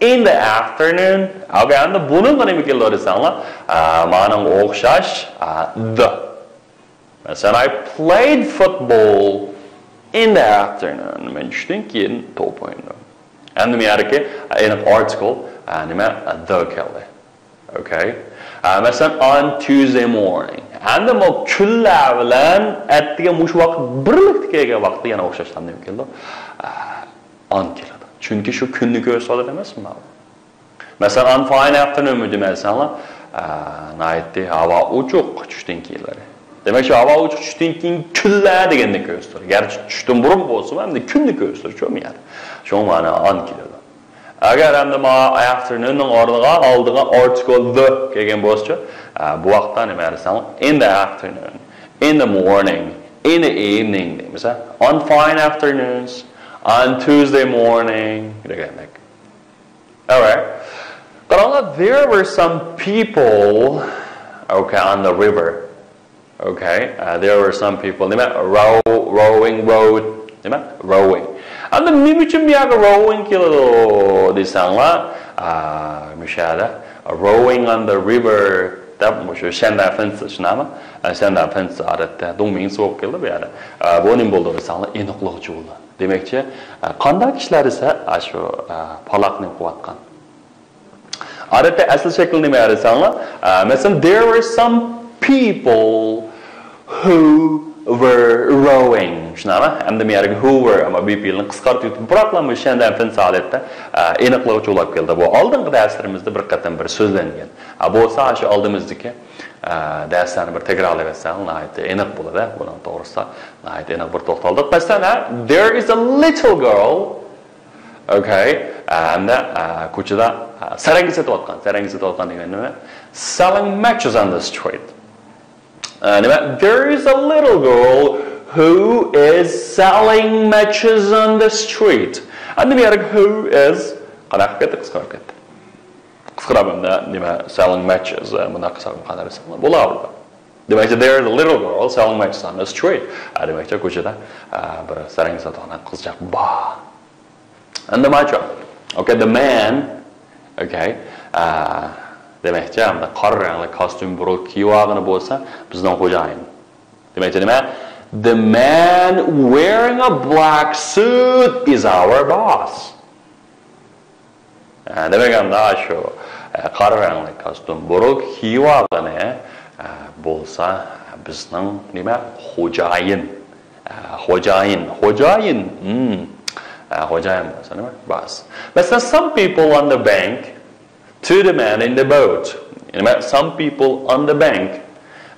in the afternoon. ئەگەر ئەمدى بۇنىڭغا نېمە كېلىدۇ دېسەڭلار، ئە، مانىڭغا ئوخشاش، ئە، the. مەسىلەن، I played football in the afternoon. مەن چۈشتىن كېيىن توپ ئوينىدىم. ئەمدى مۇ يەردىكى، ئېنىق article، ئە، نېمە، the كەلدى. ئوكەي. ئە، مەسىلەن، on Tuesday morning. ئەمدى بۇ كۈنلەر بىلەن ئەتىگەن مۇشۇ ۋاقىت بىرلىكتە كەلگەن ۋاقىتتا يەنە ئوخشاشلا نېمە كېلىدۇ؟ ئە، on كېلىدۇ. چۈنكى شۇ كۈننى كۆرسىتىۋاتىدۇ ئەمەسمۇ؟ مەسىلەن، on fine afternoon مۇ دېمەيسەڭلار، ئە، ناھايىتى ھاۋا ئوچۇق چۈشتىن كېيىنلىرى. دېمەك، شۇ ھاۋا ئوچۇق چۈشتىن كېيىن كۈنلەر دېگەننى كۆرسىتىدۇ. گەرچە چۈشتىن بۇرۇن بولسىمۇ، ئەمدى كۈننى كۆرسىتىدۇ، شۇ يەنى. شۇڭا مانا on كېلىدۇ. ئەگەر ئەمدى ما afternoonنىڭ ئورنىغا، ئالدىغا article the كەلگەن بولسىچۇ، ئە، بۇ ۋاقىتتا نېمە دېسەڭلار، in the afternoon, in the morning, in the evening دەيمىز، ھە؟ On fine afternoons, on Tuesday morning دېگەندەك. Alright. قاراڭلار، there were some people, okay, on the river. Okay, uh, there were some people. نېمە؟ Row, rowing, rowed. نېمە؟ Rowing. ئەمدى نېمە ئۈچۈن بۇ يەرگە rowing كېلىدۇ دېسەڭلار، ئا، مۇشۇ يەردە rowing on the river دەپ مۇشۇ stand-up fence شۇنداقمۇ؟ ئا، stand-up fence ئادەتتە دوڭمىڭسى بولۇپ كېلىدۇ بۇ يەردە. ئا، بۇ نېمە بولىدۇ دېسەڭلار، ئېنىقلىغۇچى بولىدۇ. دېمەكچى، ئە، قانداق كىشىلەر دېسە، ئە، شۇ، ئە، پالاقنى ئوقۇۋاتقان. ئادەتتە ئەسلى شەكلى نېمە دېسەڭلار، ئە، مەسىلەن، there were some people who were rowing. شۇنداقمۇ؟ ئەمدى مۇ يەرگە who were، ئەمما be بىلەن قىسقارتىۋېتىپ، بىراقلا مۇشۇ stand-up fence ھالەتتە، ئە، ئېنىقلىغۇچى بولۇپ كەلدى. بۇ ئالدىنقى دەرسلىرىمىزدە بىر قېتىم بىر سۆزلەنگەن. ئە، بولسا شۇ ئالدىمىزدىكى، ئە، دەرسلەرنى بىر تەكرارلاپ ئۆتسەڭ ناھايىتى ئېنىق بولىدۇ. بۇنىڭ توغرىسىدا ناھايىتى ئېنىق بىر توختالدۇق. مەسىلەن، ھە، there is a little girl Okay. ئە، ھەمدە، ئە، كوچىدا، ئە، سەرەڭگە سېتىۋاتقان. سەرەڭگە سېتىۋاتقان دېگەن نېمە؟ Selling matches on the street. ئە، نېمە؟ There is a little girl who is selling matches on the street. ئەمدى بۇ يەردە who is قانداق قىلىپ كەتتى؟ قىسقىراپ كەتتى. قىسقىراپ ئەمدى نېمە؟ Selling matches. ئە، بۇنداق قىسقىراپ قانداق دېسەڭلار بولا. دېمەكچى، there is a little girl selling matches on the street. ئە، دېمەكچى، كوچىدا، ئە، بىر سەرەڭگە ساتىدىغان قىزچاق بار. ئەمدى ماچۇ. Okay, the man. Okay. ئە، دېمەكچى، ئەمدى قارا رەڭلىك كاستيۇم بۇرۇلۇپ كىيىۋالغىنى بولسا، بىزنىڭ خوجايىن. دېمەكچى نېمە؟ The man wearing a black suit is our boss. ئە، دېمەك، ئەمدى شۇ، ئە، قارا رەڭلىك كاستيۇم بۇرۇلۇپ كىيىۋالغىنى، ئە، بولسا، بىزنىڭ نېمە؟ خوجايىن. ئە، خوجايىن، خوجايىن. ھىم. ئە، خوجايىن بولسا نېمە؟ Boss. مەسىلەن، some people on the bank to the man in the boat. نېمە؟ Some people on the bank.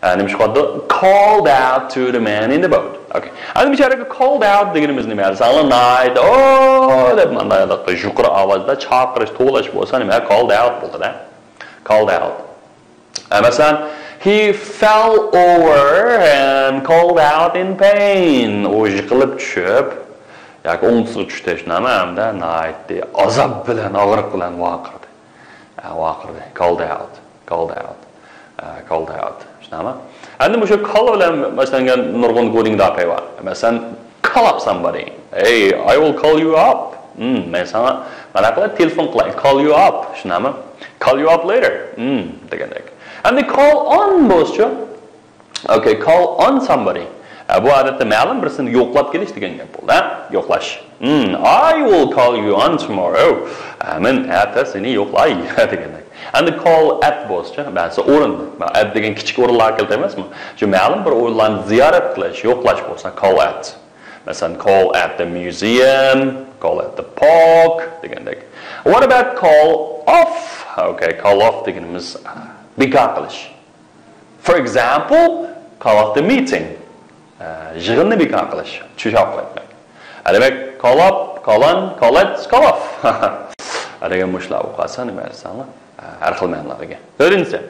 ئە، نېمە ئىش قىلىدۇ؟ Called out to the man in the boat. Okay. ئەمدى بۇ يەردىكى called out دېگىنىمىز نېمە؟ ساڭا نايت، ئو دەپ مانداق يۇقىرى ئاۋازدا چاقىرىش، توۋلاش بولسا نېمە؟ Called out بولىدۇ. Called out. ئە، مەسىلەن، he fell over and called out in pain. ئۇ يىقىلىپ چۈشۈپ ياكى ئوڭدىسىغا چۈشتى، شۇنداقمۇ؟ ھەمدە نايتتى ئازاب بىلەن، ئاغرىق بىلەن ۋارقىرىدى. ئە، ۋارقىرىدى. Called out. Called out. ئە، called out. شۇنداقمۇ؟ ئەمدى مۇشۇ call بىلەن باشلانغان نۇرغۇن گۇلىڭ داپەي بار. مەسىلەن، call up somebody. Hey, I will call you up. ھىم، مەن ساڭا مانا قىلاي، تېلېفون قىلاي. Call you up. شۇنداقمۇ؟ Call you up later. ھىم، دېگەندەك. ئەمدى call on بولسىچۇ؟ Okay, call on somebody. ئە، بۇ ئادەتتە مەلۇم بىرسىنى يوقلاپ كېلىش دېگەن گەپ بولدى، ھە؟ يوقلاش. ھىم، I will call you on tomorrow. ئە، مەن ئەتە سېنى يوقلاي دېگەندەك. ئەمدى call at بولسىچۇ؟ مەسىلەن، ئورۇن. At دېگەن كىچىك ئورۇنلارغا كېلىدۇ ئەمەسمۇ؟ شۇ مەلۇم بىر ئورۇنلارنى زىيارەت قىلىش، يوقلاش بولسا call at. مەسىلەن، call at the museum, call at the park دېگەندەك. What about call off? Okay, call off دېگىنىمىز بىكار قىلىش. For example, call off the meeting. ئە، يىغىننى بىكار قىلىش، چۈشۈرۈپ قويماق. ئە، دېمەك، call up, call on, call at, call off. ئە، دېگەن مۇشۇلار بولۇپ قالسا، نېمە دېسەڭلار؟ ئە، ھەر خىل مەنىلەرگە ئىگە. تۆتىنچىسى.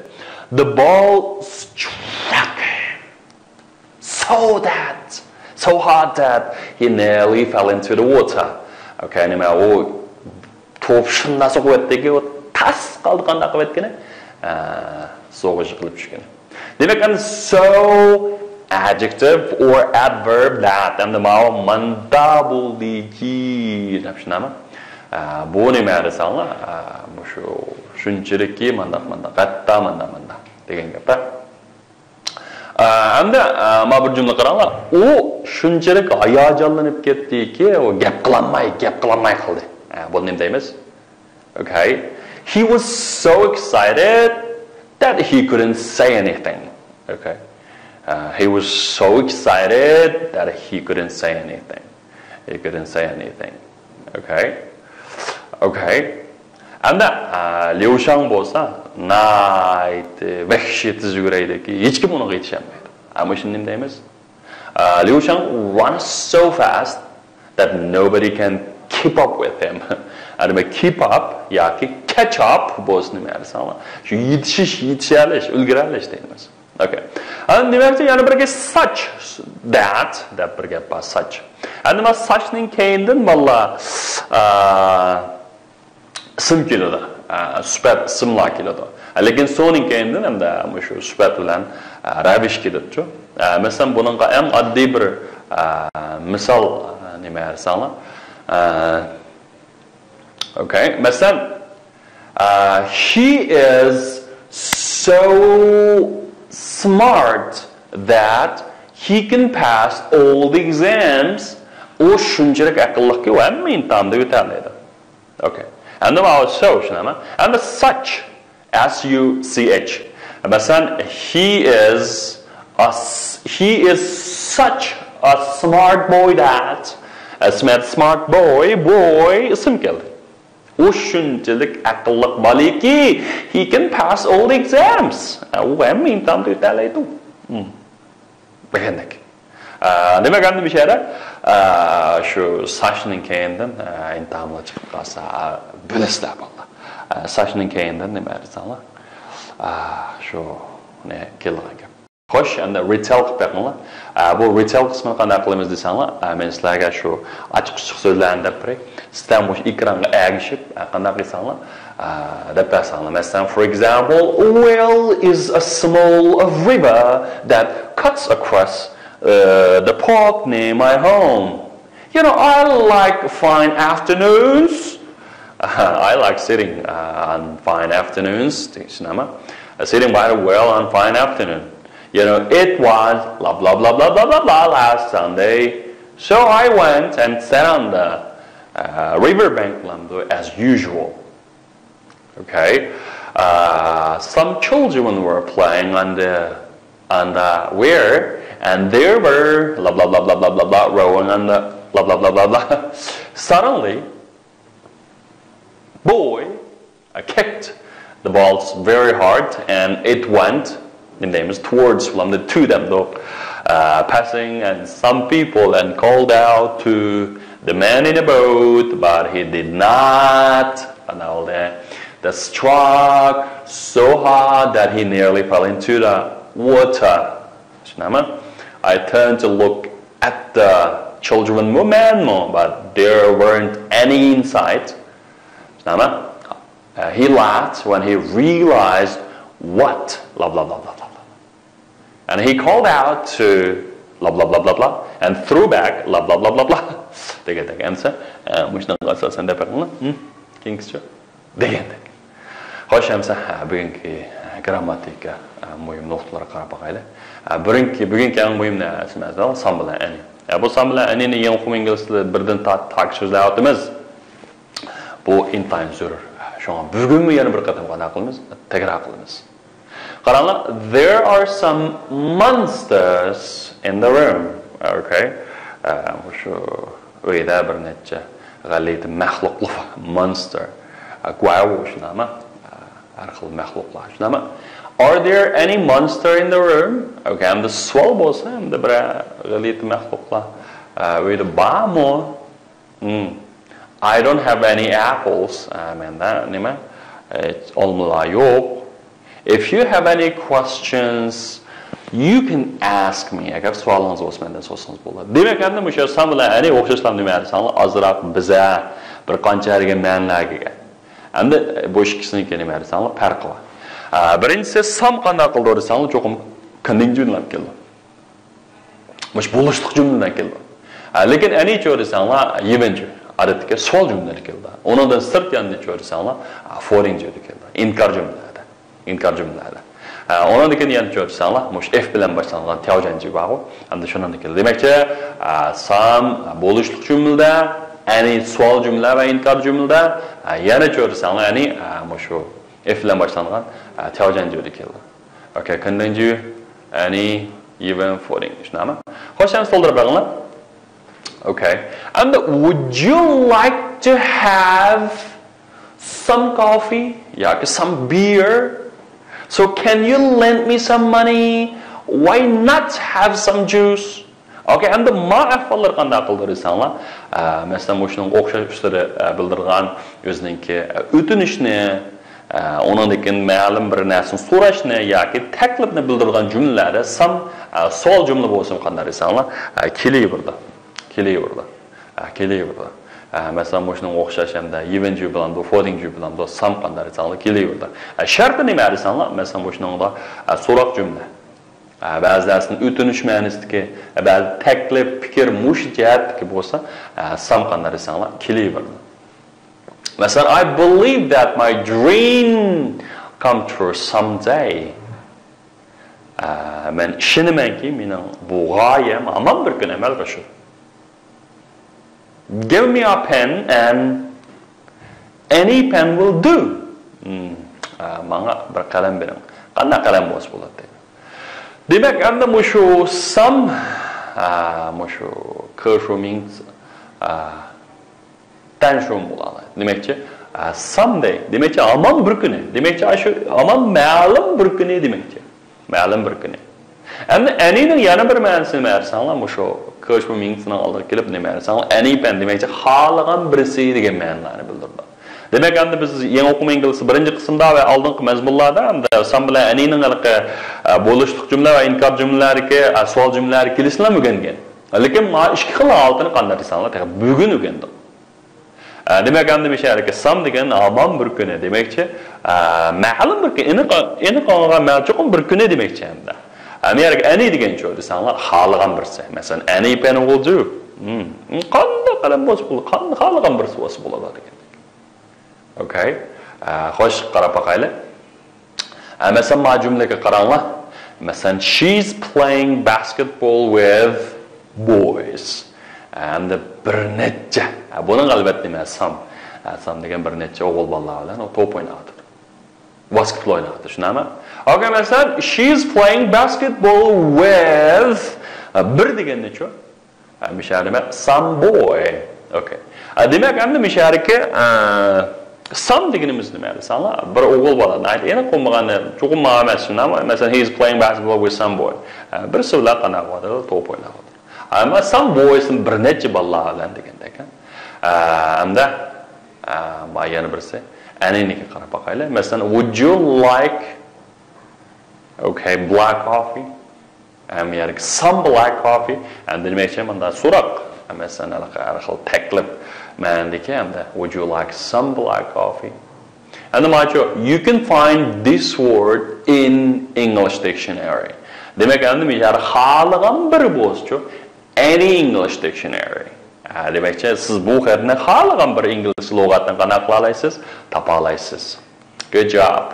The ball struck him so that, so hard that he nearly fell into the water. Okay, نېمە، ئۇ توپ شۇنداق سوقۇۋەتتىكى، ئۇ تاس قالدى، قانداق قىلىۋەتكىنى، ئە، سۇغا يىقىلىپ چۈشكىنى. دېمەك، ئەمدى so adjective or adverb that. ئەمدى ماۋۇ ماندا بولدىكى دەپ شۇنداقمۇ؟ ئە، بۇ نېمە دېسەڭلار، ئە، مۇشۇ شۇنچىلىككى مانداق، مانداق، ھەتتا مانداق، مانداق دېگەن گەپ. ئە، ئەمدى، ئە، مانا بىر جۈملە قاراڭلار. ئۇ شۇنچىلىك ھاياجانلىنىپ كەتتىكى، ئۇ گەپ قىلالماي، گەپ قىلالماي قالدى. ئە، بۇنى نېمە دەيمىز؟ Okay. He was so excited that he couldn't say anything. Okay. ئە، he was so excited that he couldn't say anything. He couldn't say anything. Okay. Okay. ئەمدى، ئە، ليۇشاڭ بولسا ناھايىتى ۋەھشىي تېز يۈگۈرەيدىكى، ھېچكىم ئۇنىڭغا يېتىشەلمەيدۇ. ئەمما شۇنى نېمە دەيمىز؟ ئە، ليۇشاڭ runs so fast that nobody can keep up with him. ئە، دېمەك، keep up ياكى catch up بولسا نېمە دېسەڭلار؟ شۇ يېتىشىش، يېتىشەلىش، ئۈلگۈرەلىش دەيمىز. Okay. ئەمدى دېمەكچى، يەنە بىر گەپ such that دەپ بىر گەپ بار، such. ئەمدى مانا such نىڭ كەينىدىن بالىلار، ئە، ئىسىم كېلىدۇ. ئە، سۈپەت ئىسىملار كېلىدۇ. لېكىن so نىڭ كەينىدىن ئەمدى مۇشۇ سۈپەت بىلەن، ئە، رەۋىش كېلىدۇ. ئە، مەسىلەن، بۇنىڭغا ئەڭ ئاددىي بىر، ئە، مىسال، ئە، نېمە دېسەڭلار؟ ئە، Okay. مەسىلەن، ئە، he is so smart that he can pass all the exams. ئۇ شۇنچىلىك ئەقىللىقكى، ئۇ ھەممە ئىمتىھاندا ئۆتەلەيدۇ. Okay. ئەمدى ماۋۇ so شۇنداقمۇ؟ ئەمدى such. S U C H. مەسىلەن، he is a s-، he is such a smart boy that. ئە، smart، smart boy، boy، ئىسىم كەلدى. ئۇ شۇنچىلىك ئەقىللىق بالىكى، he can pass all the exams. ئە، ئۇ ھەممە ئىمتىھاندا ئۆتەلەيدۇ. ھىم. دېگەندەك. ئە، دېمەك، ئەمدى مۇشۇ يەردە، ئە، شۇ such نىڭ كەينىدىن، ئە، ئىمتىھانلار چىقىپ قالسا، بىلىسىلەر بالىلار. ئە، ساچنىڭ كەينىدىن نېمە دېسەڭلار، ئە، شۇ، نە، كېلىدىغان گەپ. خوش، ئەمدى رىتېل قىلىپ بېقىڭلار. ئە، بۇ رىتېل قىسمىنى قانداق قىلىمىز دېسەڭلار، ئە، مەن سىلەرگە شۇ ئاچچىق-ئۇچچۇق سۆزلەرنى دەپ بېرەي. سىلەر مۇشۇ ئېكرانغا ئەگىشىپ، ئە، قانداق قىلساڭلار، ئە، دەپ بەرسەڭلار. مەسىلەن، for example, well is a small river that cuts across, uh, the park near my home. You know, I like fine afternoons. I like sitting, uh, on fine afternoons. Sitting by the well on fine afternoon. You know, it was blah, blah, blah, blah, blah, blah, blah last Sunday. So I went and sat on the, uh, riverbank as usual. Okay. Uh, some children were playing on the, on the weir, and there were blah, blah, blah, blah, blah, blah, blah, rowing on the blah, blah, blah, blah, blah. Suddenly, boy, I kicked the balls very hard, and it went, the name is towards, from the to them, though, uh, passing, and some people, and called out to the man in the boat, but he did not. And all that. The struck so hard that he nearly fell into the water. I turned to look at the children, but there weren't any in sight. Uh, he laughed when he realized what, blah, blah, blah, blah, blah. And he called out to blah, blah, blah, blah, blah, and threw back blah, blah, blah, blah, blah. دېگەندەك ئەمسە، مۇشۇنىڭغا ئاساسەن دەپ بېقىڭلار. كېيىنكىچە دېگەندەك. خوش، ئەمسە، بۈگۈنكى گىرامماتىكا مۇھىم نۇقتىلارغا قاراپ باقايلى. بۈگۈنكى، بۈگۈنكى ئەڭ مۇھىم نەرسىمىز سام بىلەن ئەنى. بۇ سام بىلەن ئەنىنى يېڭى قۇم ئىنگلىز تىلى بىردىن تا، تاكى سۆزلەۋاتىمىز. بۇ ئىنتايىن زۆرۈر. شۇڭا بۈگۈنمۇ يەنە بىر قېتىم قانداق قىلىمىز؟ تەكرار قىلىمىز. قاراڭلار، there are some monsters in the room. Okay. ئە، مۇشۇ ئۆيدە بىر نەچچە غەلىتە مەخلۇقلار بار. Monster. ئە، گۇۋاۋۇ شۇنداقمۇ؟ ئە، ھەر خىل مەخلۇقلار شۇنداقمۇ؟ Are there any monster in the room? Okay، ئەمدى سوئال بولسا، ئەمدى بىرەر غەلىتە مەخلۇقلار، ئە، ئۆيدە بارمۇ؟ Hmm. I don't have any apples. ئە، مەندە نېمە؟ ئە، ئالمىلار يوق. If you have any questions, you can ask me. ئەگەر سوئالىڭىز بولسا، مەندىن سورىسىڭىز بولىدۇ. دېمەك، ئەمدى مۇشۇ سام بىلەن ئەنى ئوخشاشلا نېمە دېسەڭلار، ئازراق بىزە بىر قانچە دېگەن مەنىلەرگە ئىگە. ئەمدى بۇ ئىككىسىنىڭكى نېمە دېسەڭلار، پەرقى بار. ئە، بىرىنچىسى، سام قانداق قىلىدۇ دېسەڭلار، چوقۇم كېنىڭجۈنلەپ كېلىدۇ. مۇشۇ بولۇشلۇق جۈملىدىن كېلىدۇ. ئە، لېكىن ئەنى چۆ دېسەڭلار، يىۋېنجۈ. ئادەتتىكى سوئال جۈملىلىرى كېلىدۇ. ئۇنىڭدىن سىرت يەنە چۆ دېسەڭلار، ئە، فورىڭجۈ كېلىدۇ. ئىنكار جۈملىلەردە. ئىنكار جۈملىلەردە. ئە، ئۇنىڭدىن كېيىن يەنە چۆ دېسەڭلار، مۇشۇ ئېف بىلەن باشلانغان تياۋجەنجۈ بارغۇ. ئەمدى شۇنىڭدىن كېلىدۇ. دېمەكچى، ئە، سام، ئە، بولۇشلۇق جۈملىدە، ئەنى سوئال جۈملە ۋە ئىنكار جۈملىدە، ئە، يەنە چۆ دېسەڭلار، ئەنى، ئە، مۇشۇ ئېف بىلەن باشلانغان، ئە، تياۋجەنجۈدە كېلىدۇ. Okay، كېنىڭجۈ، ئەنى، يىۋېن، فورىڭ. شۇنداقمۇ؟ خوش، ئەمدى تولدۇرۇپ بېقىڭلار. Okay. ئەمدى، would you like to have some coffee? ياكى some beer? So can you lend me some money? Why not have some juice? Okay، ئەمدى ما ئەھۋاللار قانداق قىلىدۇ دېسەڭلار، ئە، مەسىلەن، مۇشۇنىڭغا ئوخشاش ئۈستىدە، ئە، بىلدۈرغان ئۆزىنىڭكى، ئە، ئۆتۈنۈشنى، ئە، ئۇنىڭدىن كېيىن مەلۇم بىر نەرسىنى سوراشنى ياكى تەكلىپنى بىلدۈرىدىغان جۈملىلەردە سام، ئە، سوئال جۈملە بولسىمۇ قانداق دېسەڭلار، ئە، كېلىۋېرىدۇ. كېلىۋېرىدۇ. ئە، كېلىۋېرىدۇ. ئە، مەسىلەن، مۇشۇنىڭغا ئوخشاش ھەمدە يىۋېنجۈ بىلەن بۇ، فورىڭجۈ بىلەن بۇ سام قانداق دېسەڭلار كېلىۋېرىدۇ. ئە، شەرتى نېمە دېسەڭلار، مەسىلەن، مۇشۇنىڭدا، ئە، سوراق جۈملە. ئە، بەزى نەرسىنى ئۆتۈنۈش مەنىسىدىكى، ئە، بەزى تەكلىپ، پىكىر مۇشۇ جەھەتتىكى بولسا، ئە، سام قانداق دېسەڭلار كېلىۋېرىدۇ. مەسىلەن، I believe that my dream come true someday. ئە، مەن ئىشىنىمەنكى، مېنىڭ بۇ غايەم ھامان بىر كۈن ئەمەلگە ئاشىدۇ. Give me a pen and any pen will do. Hmm. ئە، ماڭا بىر قەلەم بېرىڭ. قانداق قەلەم بولسا بولاتتى. دېمەك، ئەمدى مۇشۇ سام، ئە، مۇشۇ كېشۇمىڭ، ئە، تەنشۇم بولالايدۇ. دېمەكچى، ئە، سام دەي. دېمەكچى، ھامان بىر كۈنى. دېمەكچى، ئاشۇ ھامان مەلۇم بىر كۈنى دېمەكچى. مەلۇم بىر كۈنى. ئەمدى ئەنىنىڭ يەنە بىر مەنىسىنى بەرسەڭلار، مۇشۇ كېشۇمىڭنىڭ ئالدىغا كېلىپ نېمە دەرسەڭلار، ئەنى پەن دېمەكچى، خالىغان بىرسى دېگەن مەنىلەرنى بىلدۈرىدۇ. دېمەك، ئەمدى بىز يېڭى ئوقۇما ئىنگلىزچە بىرىنچى قىسىمدا ۋە ئالدىنقى مەزمۇنلاردا ئەمدى سام بىلەن ئەنىنىڭ ھېلىقى، ئە، بولۇشلۇق جۈملە ۋە ئىنكار جۈملىلەردىكى، ئە، سوئال جۈملىلەردىكى كېلىشىنى ھەم ئۆگەنگەن. لېكىن ما ئىككى خىل ھالىتىنى قانداق دېسەڭلار، تېخى بۈگۈن ئۆگەندۇق. ئە، دېمەك، ئەمدى مۇشۇ يەردىكى سام دېگەن ھامان بىر كۈنى دېمەكچى. ئە، مەلۇم بىر كۈن، ئېنىق، ئېنىق ئاڭلىغان مەلۇم چوقۇم بىر كۈنى دېمەكچى ئەمدى. ئە، مۇ يەردىكى ئەنى دېگەن چۇ دېسەڭلار، خالىغان بىرسى. مەسىلەن، any pen will do. ھىم، قانداق قەلەم بولسا بولىدۇ، قان-، خالىغان بىرسى بولسا بولىدۇ دېگەن. ئوكەي. ئە، خوش، قاراپ باقايلى. ئە، مەسىلەن، ما جۈملىگە قاراڭلار. مەسىلەن، she's playing basketball with boys. ئە، ئەمدى بىر نەچچە. ئە، بۇنىڭ ئەلۋەتتە نېمە؟ سام. ئە، سام دېگەن بىر نەچچە ئوغۇل بالىلار بىلەن ئۇ توپ ئويناۋاتىدۇ. ۋاسكېتبول ئويناۋاتىدۇ، شۇنداقمۇ؟ ئوكەي، مەسىلەن، she's playing basketball with، ئە، بىر دېگەن نەچچە؟ ئە، مۇشۇ يەردە نېمە؟ Some boy. ئوكەي. ئە، دېمەك، ئەمدى مۇشۇ يەردىكى، ئە، some دېگىنىمىز نېمە دېسەڭلار؟ بىر ئوغۇل بالا. ناھايىتى ئېنىق بولمىغان، چوقۇم ماڭا ئەمەس، شۇنداقمۇ؟ مەسىلەن، he's playing basketball with some boy. ئە، بىرسى بىلەن قانداق قىلىۋاتىدۇ؟ توپ ئويناۋاتىدۇ. ئەمما some boys بىر نەچچە بالىلار بىلەن دېگەندەك. ئە، ئەمدى، ئە، ما يەنە بىرسى. ئەنىنىكىگە قاراپ باقايلى. مەسىلەن، would you like، ئوكەي، black coffee. ئەم، يەنى some black coffee. ئەمدى دېمەكچى، مۇندا سوراق. مەسىلەن، ھەر خىل تەكلىپ مەنىدىكى، ئەمدى would you like some black coffee؟ ئەمدى ماچۇ، you can find this word in English dictionary. دېمەك، ئەمدى مەن يەنە خالىغان بىر بولسىچۇ، any English dictionary. ئە، دېمەكچى، سىز بۇ خەتنى خالىغان بىر ئىنگلىز لۇغەتتىن قانداق قىلالايسىز؟ تاپالايسىز. Good job.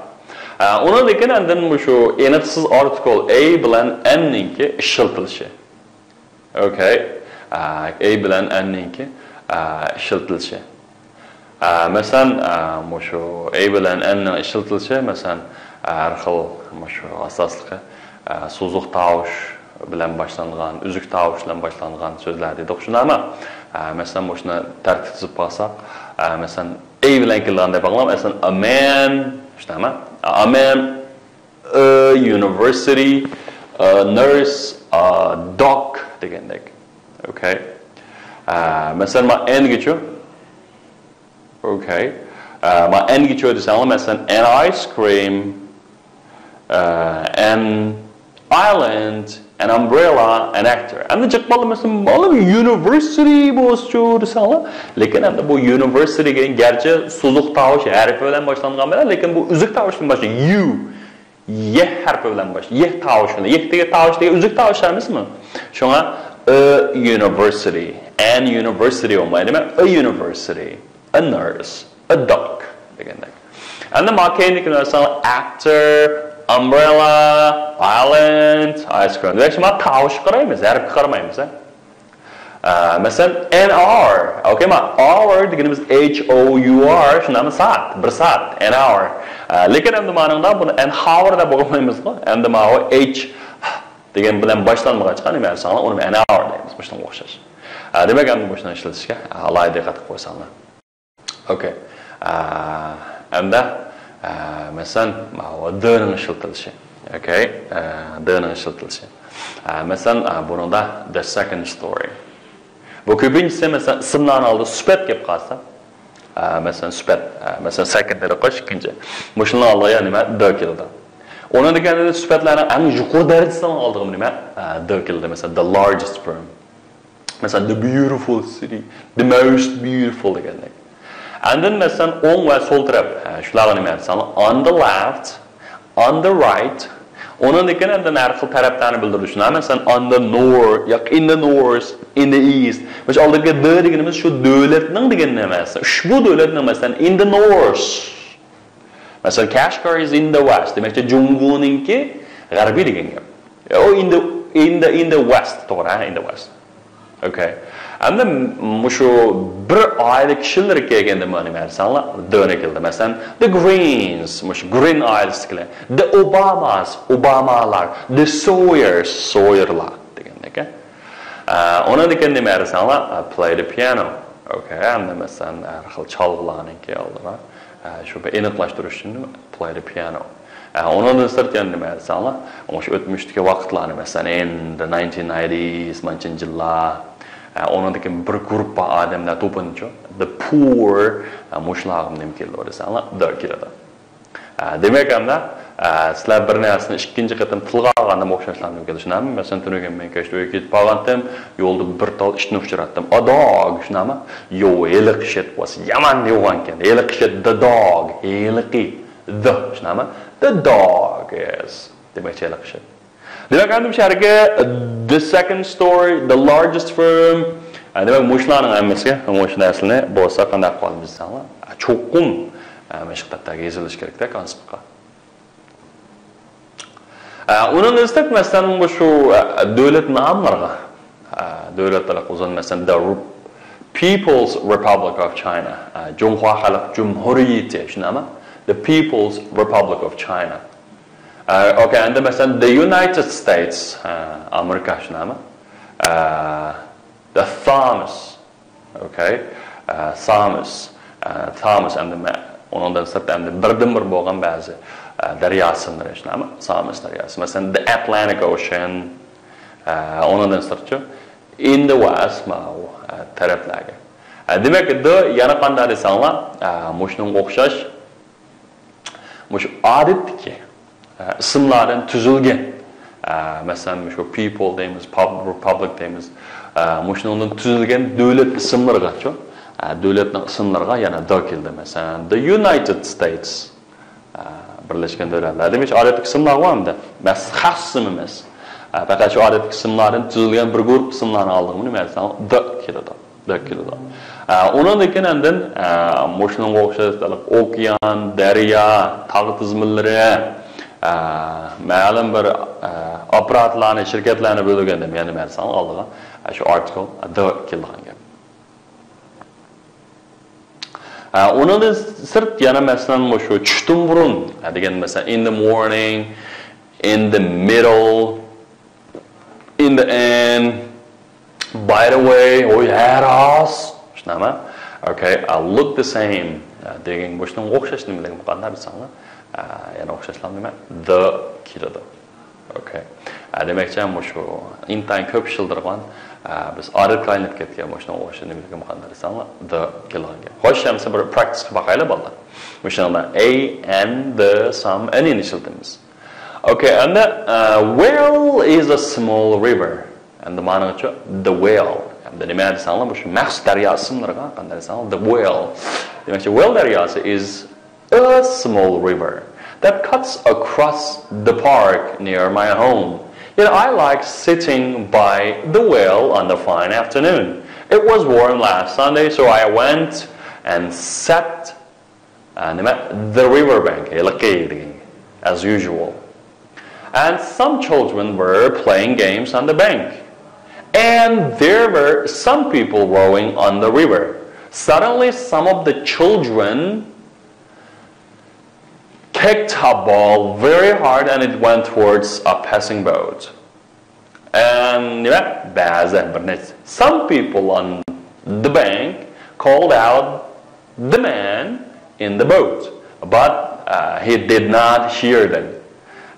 ئە، ئۇنىڭدىن كېيىن ئاندىن مۇشۇ ئېنىقسىز ئارتىكل A بىلەن N نىڭكى ئىشلىتىلىشى. ئوكەي. ئە، A بىلەن N نىڭكى، ئە، ئىشلىتىلىشى. ئە، مەسىلەن، ئە، مۇشۇ A بىلەن N نىڭ ئىشلىتىلىشى، مەسىلەن، ئە، ھەر خىل مۇشۇ ئاساسلىقى، ئە، سوزۇق تاۋۇش بىلەن باشلانغان، ئۈزۈك تاۋۇش بىلەن باشلانغان سۆزلەر دېدۇق، شۇنداقمۇ؟ ئە، مەسىلەن، مۇشۇنى تەرتىپ تۈزۈپ قالساق، ئە، مەسىلەن، A بىلەن كېلىدىغان دەپ ئاڭلام، مەسىلەن، a man، شۇنداقمۇ؟ A man، a university، a nurse، a dog دېگەندەك. ئوكەي. ئە، مەسىلەن، ما N گىچۇ. ئوكەي. ئە، ما N گىچۇ دېسەڭلار، مەسىلەن، an ice cream، ئە، an island، an umbrella، an actor. ئەمدى جىق بالىلار، مەسىلەن، مانا university بولسىچۇ دېسەڭلار. لېكىن ئەمدى بۇ university دېگەن گەرچە سوزۇق تاۋۇش ھەرپى بىلەن باشلانغان بىلەن، لېكىن بۇ ئۈزۈك تاۋۇش بىلەن باشلانغان. U. Y ھەرپى بىلەن باش-، Y تاۋۇشى بىلەن. Y دېگەن تاۋۇش دېگەن ئۈزۈك تاۋۇش ئەمەسمۇ؟ شۇڭا a university، an university بولمايدۇ، دېمەك، a university، a nurse، a dog دېگەندەك. ئەمدى ما كەينىدىكىنى ئالساڭ، actor، umbrella، island، ice cream. دېمەك، ما تاۋۇشقا قارايمىز، ھەرپكە قارىمايمىز، ھە؟ ئە، مەسىلەن، an hour. ئوكەيما؟ Hour دېگىنىمىز H O U R، شۇنداقمۇ؟ سائەت، بىر سائەت، an hour. ئە، لېكىن ئەمدى مانىڭدا بۇنى an hour دەپ بولمايمىزغۇ؟ ئەمدى ماۋۇ H دېگەن بىلەن باشلانمىغاچقا، نېمە دېسەڭلار، ئۇنى an hour دەيمىز، مۇشۇنىڭغا ئوخشاش. ئە، دېمەك، ئەمدى مۇشۇنى ئىشلىتىشكە ئالاھىدە دىققەت قىلىپ قويساڭلار. ئوكەي. ئە، ئەمدى، ئە، مەسىلەن، ماۋۇ دىنىڭ ئىشلىتىلىشى. ئوكەي. ئە، دىنىڭ ئىشلىتىلىشى. ئە، مەسىلەن، ئە، بۇنىڭدا the second story. بۇ كۆپىنچىسى، مەسىلەن، ئىسىملارنىڭ ئالدىدا سۈپەت كەپ قالسا، ئە، مەسىلەن، سۈپەت، ئە، مەسىلەن، second دېدۇق، ئىككىنچى. مۇشۇنىڭ ئالدىغا يەنە نېمە؟ The كېلىدۇ. ئۇنىڭدىن كېيىن سۈپەتلەرنىڭ ئەڭ يۇقىرى دەرىجىسىنىڭ ئالدىغا نېمە؟ ئە، the كېلىدۇ. مەسىلەن، the largest firm. مەسىلەن، the beautiful city، the most beautiful دېگەندەك. ئاندىن، مەسىلەن، ئوڭ ۋە سول تەرەپ. ھە، شۇلارغا نېمە دېسەڭلار، on the left، on the right. ئۇنىڭدىن كېيىن ئاندىن ھەر خىل تەرەپلەرنى بىلدۈرۈشنى، مەسىلەن، on the north ياكى in the north، in the east. مۇشۇ ئالدىدىكى the دېگىنىمىز شۇ دۆلەتنىڭ دېگىنى ئەمەس. ئۇشبۇ دۆلەتنىڭ، مەسىلەن، in the north. مەسىلەن، Kashgar is in the west. دېمەكچى، جۇڭگونىڭكى غەربى دېگەن گەپ. ئۇ in the، in the، in the west، توغرا، ھە، in the west. ئوكەي. ئەمدى مۇشۇ بىر ئائىلە كىشىلىرى كەلگەندە مانا نېمە دېسەڭلار، دۆنە كېلىدۇ. مەسىلەن، the Greens، مۇشۇ Green ئائىلىسىدىكىلەر. The Obamas، ئوبامالار. The Sawyers، سويېرلار دېگەندەك. ئە، ئۇنىڭدىن كېيىن نېمە دېسەڭلار، ئە، play the piano. ئوكەي، ئەمدى مەسىلەن، ھەر خىل چالغۇلارنىڭكى ئالدىغا، ئە، شۇ بىر ئېنىقلاشتۇرۇش ئۈچۈن play the piano. ئە، ئۇنىڭدىن سىرت يەنە نېمە دېسەڭلار، مۇشۇ ئۆتمۈشتىكى ۋاقىتلارنى، مەسىلەن، in the nineteen nineties، مانچىنچى يىللار، ئە، ئۇنىڭدىن كېيىن بىر گۇرۇپپا ئادەملەر توپىنىچۇ، the poor، ئە، مۇشۇلارغىمۇ نېمە كېلىدۇ دېسەڭلار، the كېلىدۇ. ئە، دېمەك، ئەمدى، ئە، سىلەر بىر نەرسىنى ئىككىنچى قېتىم تىلغا ئالغاندا ئوخشاشلار نېمە كېلىدۇ، شۇنداقمۇ؟ مەسىلەن، تۈنۈگۈن مەن كەچتە ئۆيگە كېتىپ بارغانتىم، يولدا بىر تال ئىتنى ئۇچراتتىم. A dog، شۇنداقمۇ؟ يو، ھېلىقى شىت بولسا يامان يوغان ئىكەن. ھېلىقى شىت، the dog، ھېلىقى، the، شۇنداقمۇ؟ The dog is. دېمەكچى، ھېلىقى شىت. دېمەك، ئەمدى مۇشۇ يەرگە the second story, the largest firm. ئە، دېمەك، مۇشۇلارنىڭ ھەممىسىگە مۇشۇ نەرسىنى بولسا قانداق قىلىۋالىمىز دېسەڭلار، ئە، چوقۇم، ئە، مۇشۇ قېتىمدىكى يېزىلىشى كېرەك-تە كونسپىكتقا. ئە، ئۇنىڭ ئىزدەپ، مەسىلەن، مۇشۇ، ئە، دۆلەت ناملىرىغا، ئە، دۆلەتلەر ئۇزۇن، مەسىلەن، the Re-، People's Republic of China، ئە، جۇڭخۇا خەلق جۇمھۇرىيىتى، شۇنداقمۇ؟ The People's Republic of China. ئە، ئوكەي، ئەمدى مەسىلەن، the United States، ئە، ئامېرىكا، شۇنداقمۇ؟ ئە، the Thames، ئوكەي، ئە، Thames، ئە، Thames، ئەمدى مە-، ئۇنىڭدىن سىرت ئەمدى بىردىنبىر بولغان بەزى، ئە، دەريا ئىسىملىرى، شۇنداقمۇ؟ Thames دەرياسى. مەسىلەن، the Atlantic Ocean، ئە، ئۇنىڭدىن سىرتچۇ، in the West، ماۋۇ، ئە، تەرەپلەرگە. ئە، دېمەك، the يەنە قانداق دېسەڭلار، ئە، مۇشۇنىڭغا ئوخشاش، مۇشۇ ئادەتتىكى، ئە، ئىسىملاردىن تۈزۈلگەن، ئە، مەسىلەن، مۇشۇ people دەيمىز، pub-، republic دەيمىز، ئە، مۇشۇنىڭدىن تۈزۈلگەن دۆلەت ئىسىملىرىغىچۇ، ئە، دۆلەتنىڭ ئىسىملىرىغا يەنە the كېلىدۇ. مەسىلەن، the United States، ئە، بىرلەشكەن دۆلەتلەر. دېمەك، ئادەتتىكى ئىسىملارغۇ ئەمدى. مەس-، خاس ئىسىم ئەمەس. ئە، پەقەت شۇ ئادەتتىكى ئىسىملاردىن تۈزۈلگەن بىر گۇرۇپپا ئىسىملارنىڭ ئالدىغا نېمە دېسەڭ، the كېلىدۇ. دەپ كېلىدۇ. ئە، ئۇنىڭدىن كېيىن ئاندىن، ئە، مۇشۇنىڭغا ئوخشاش ئوكيان، دەريا، تاغ تىزمىلىرى، ئە، مەلۇم بىر، ئە، ئاپپاراتلارنى، شىركەتلەرنى بۆلگەندە يەنە مەن ساڭا ئالدىغا، ئە، شۇ ئارتىكل، ئە، the كېلىدىغان گەپ. ئە، ئۇنىڭدىن سىرت يەنە مەسىلەن مۇشۇ چۈشتىن بۇرۇن، ئە، دېگەن مەسىلەن in the morning، in the middle، in the end، by the way، ھوي، ھە راست. شۇنداقمۇ؟ Okay، I look the same. دېگەن مۇشۇنىڭغا ئوخشاش نېمىلىرىمۇ قانداق دېسەڭلار. يەنە ئوخشاشلا نېمە؟ The كېلىدۇ. Okay. دېمەكچى، مۇشۇ ئىنتايىن كۆپ ئىشلىتىلىدىغان، بىز ئادەتكە ئايلىنىپ كەتكەن مۇشۇنىڭغا ئوخشاش نېمىلىرىمۇ قانداق دېسەڭلار، the كېلىدىغان گەپ. خوش، ئەمسە بىر practice قىلىپ باقايلى، بالىلار. مۇشۇنىڭدا a، an، the، some، any نى ئىشلىتىمىز. Okay، ئەمدى، uh, Whale is a small river. ئەمدى مانىچۇ، the Whale. ئەمدى نېمە دېسەڭلار، مۇشۇ مەخسۇس دەريا ئىسىملىرىغا قانداق دېسەڭلار، the Whale. دېمەكچى، Whale دەرياسى is a small river that cuts across the park near my home. You know, I like sitting by the Whale on the fine afternoon. It was warm last Sunday, so I went and sat، ئە، نېمە، the river bank، ھېلىقى دېگەن، as usual. And some children were playing games on the bank. And there were some people rowing on the river. Suddenly, some of the children kicked a ball very hard and it went towards a passing boat. And نېمە؟ بەزى بىر نەچچە. Some people on the bank called out the man in the boat, but, uh, he did not hear them.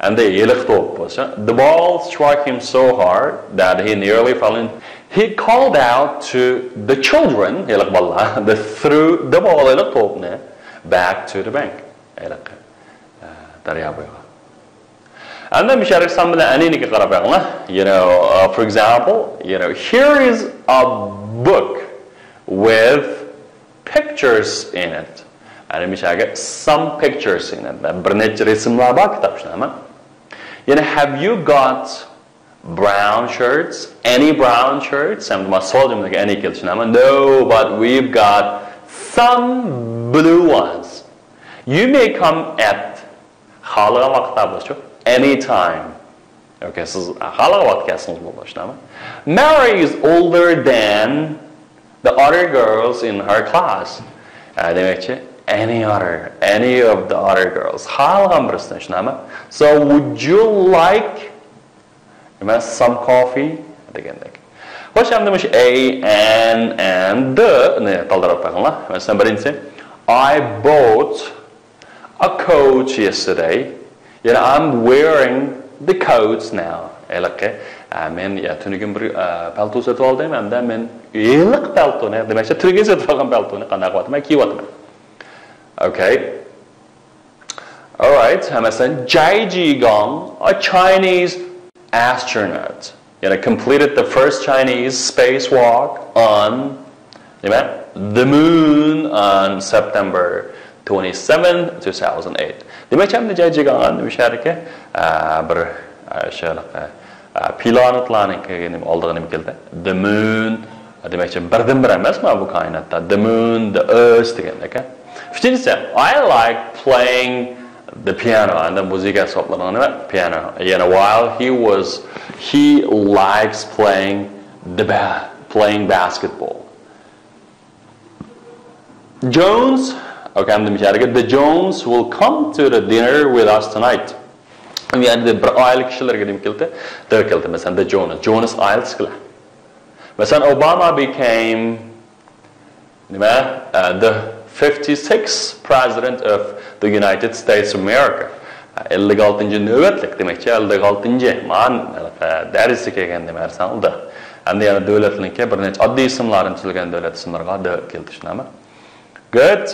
ئەمدى ھېلىقى توپ بولسا، the ball struck him so hard that he nearly fell in. He called out to the children، ھېلىقى بالىلار، the threw the ball، ھېلىقى توپنى، back to the bank. ھېلىقى، ئە، دەريا بويىغا. ئەمدى مۇشۇ يەرگە سان بىلەن ئەنىنىگە قاراپ بېقىڭلار. You know, uh, for example, you know, here is a book with pictures in it. ئەنە مۇشۇ يەرگە some pictures in it. بىر نەچچە رەسىملەر بار كىتاب شۇنداقمۇ؟ يەنە have you got brown shirts? Any brown shirts? ئەمدى مانا سوئال جۈملىگە any كېلىشى نېمە؟ No, but we've got some blue ones. You may come at خالىغان ۋاقىتتا بولسىچۇ؟ Anytime. Okay، سىز خالىغان ۋاقىت كەلسىڭىز بولىدۇ، شۇنداقمۇ؟ Mary is older than the other girls in her class. ئە، دېمەكچى، any other, any of the other girls. خالىغان بىرسىنى، شۇنداقمۇ؟ So, would you like، نېمە، some coffee؟ دېگەندەك. خوش، ئەمدى مۇشۇ a، an، and the نى تالدىراپ بېقىڭلار. مەسىلەن، بىرىنچىسى، I bought a coat yesterday. يەنى I'm wearing the coats now. ھېلىقى، ئە، مەن يا تۈنۈگۈن بىر، ئە، پەلتو سېتىۋالدىم، ھەمدە مەن ھېلىقى پەلتونى، دېمەكچى، تۈنۈگۈن سېتىۋالغان پەلتونى قانداق قىلىۋاتىمەن، كىيىۋاتىمەن. Okay. Alright. ھە، مەسىلەن، Jai Zhigong, a Chinese astronaut, يەنى completed the first Chinese spacewalk on, نېمە، the moon on September twenty-seventh, two thousand eight. دېمەك، ئەمدى جاي جىگاڭ نېمە شەھەركە، ئە، بىر، ئە، شۇ، ئە، ئە، پلانېتلارنىڭكى نېمە ئالدىغا نېمە كەلدى؟ The moon. دېمەكچى، بىردىنبىر ئەمەسمۇ بۇ كائىناتتا؟ The moon, the earth دېگەندەك. ئۈچىنچىسى، I like playing the piano. ئەمدى مۇزىكا ئەسۋابلىرىنىڭ نېمە؟ Piano. يەنە while he was, he likes playing the ba-, playing basketball. Jones, okay, ئەمدى مۇشۇ يەرگە، the Jones will come to the dinner with us tonight. ئەمدى بىر ئائىلە كىشىلەرگە نېمە كەلدى؟ The كەلدى. مەسىلەن، the Jones، Jones ئائىلىسىدىكىلەر. مەسىلەن، Obama became نېمە؟ ئە، the fifty-sixth president of the United States of America. ئەللىك ئالتىنچى نۆۋەتلىك دېمەكچى، ئەللىك ئالتىنچى مان، ئە، دەرىجىسى كەلگەن نېمە دېسەڭ، the. ئەمدى يەنە دۆلەتلىرىنىڭكى بىر نەچچە ئاددىي ئىسىملاردىن تۈزۈلگەن دۆلەت ئىسىملىرىغا the كەلتۈرۈشنامە. Good.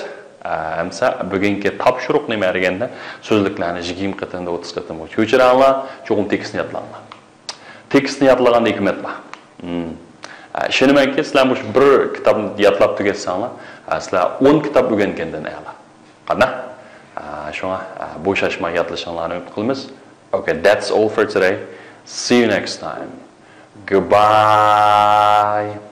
ئە، ئەمسە بۈگۈنكى تاپشۇرۇق نېمە دېگەندە، سۆزلۈكلەرنى يىگىرمە قېتىمدا ئوتتۇز قېتىم كۆچۈرەڭلار، چوقۇم تېكىستنى يادلاڭلار. تېكىستنى يادلىغاندا ھېكمەت بار. مم. ئە، ئىشىنىمەنكى، سىلەر مۇشۇ بىر كىتابنى يادلاپ تۈگەتسەڭلار، ئە، سىلەر ئون كىتاب ئۆگەنگەندىن ئەلا. قانداق؟ ئە، شۇڭا، ئە، بوشاشماي يادلىشىڭلارنى ئۈمىد قىلىمىز. Okay, that's all for today. See you next time. Goodbye.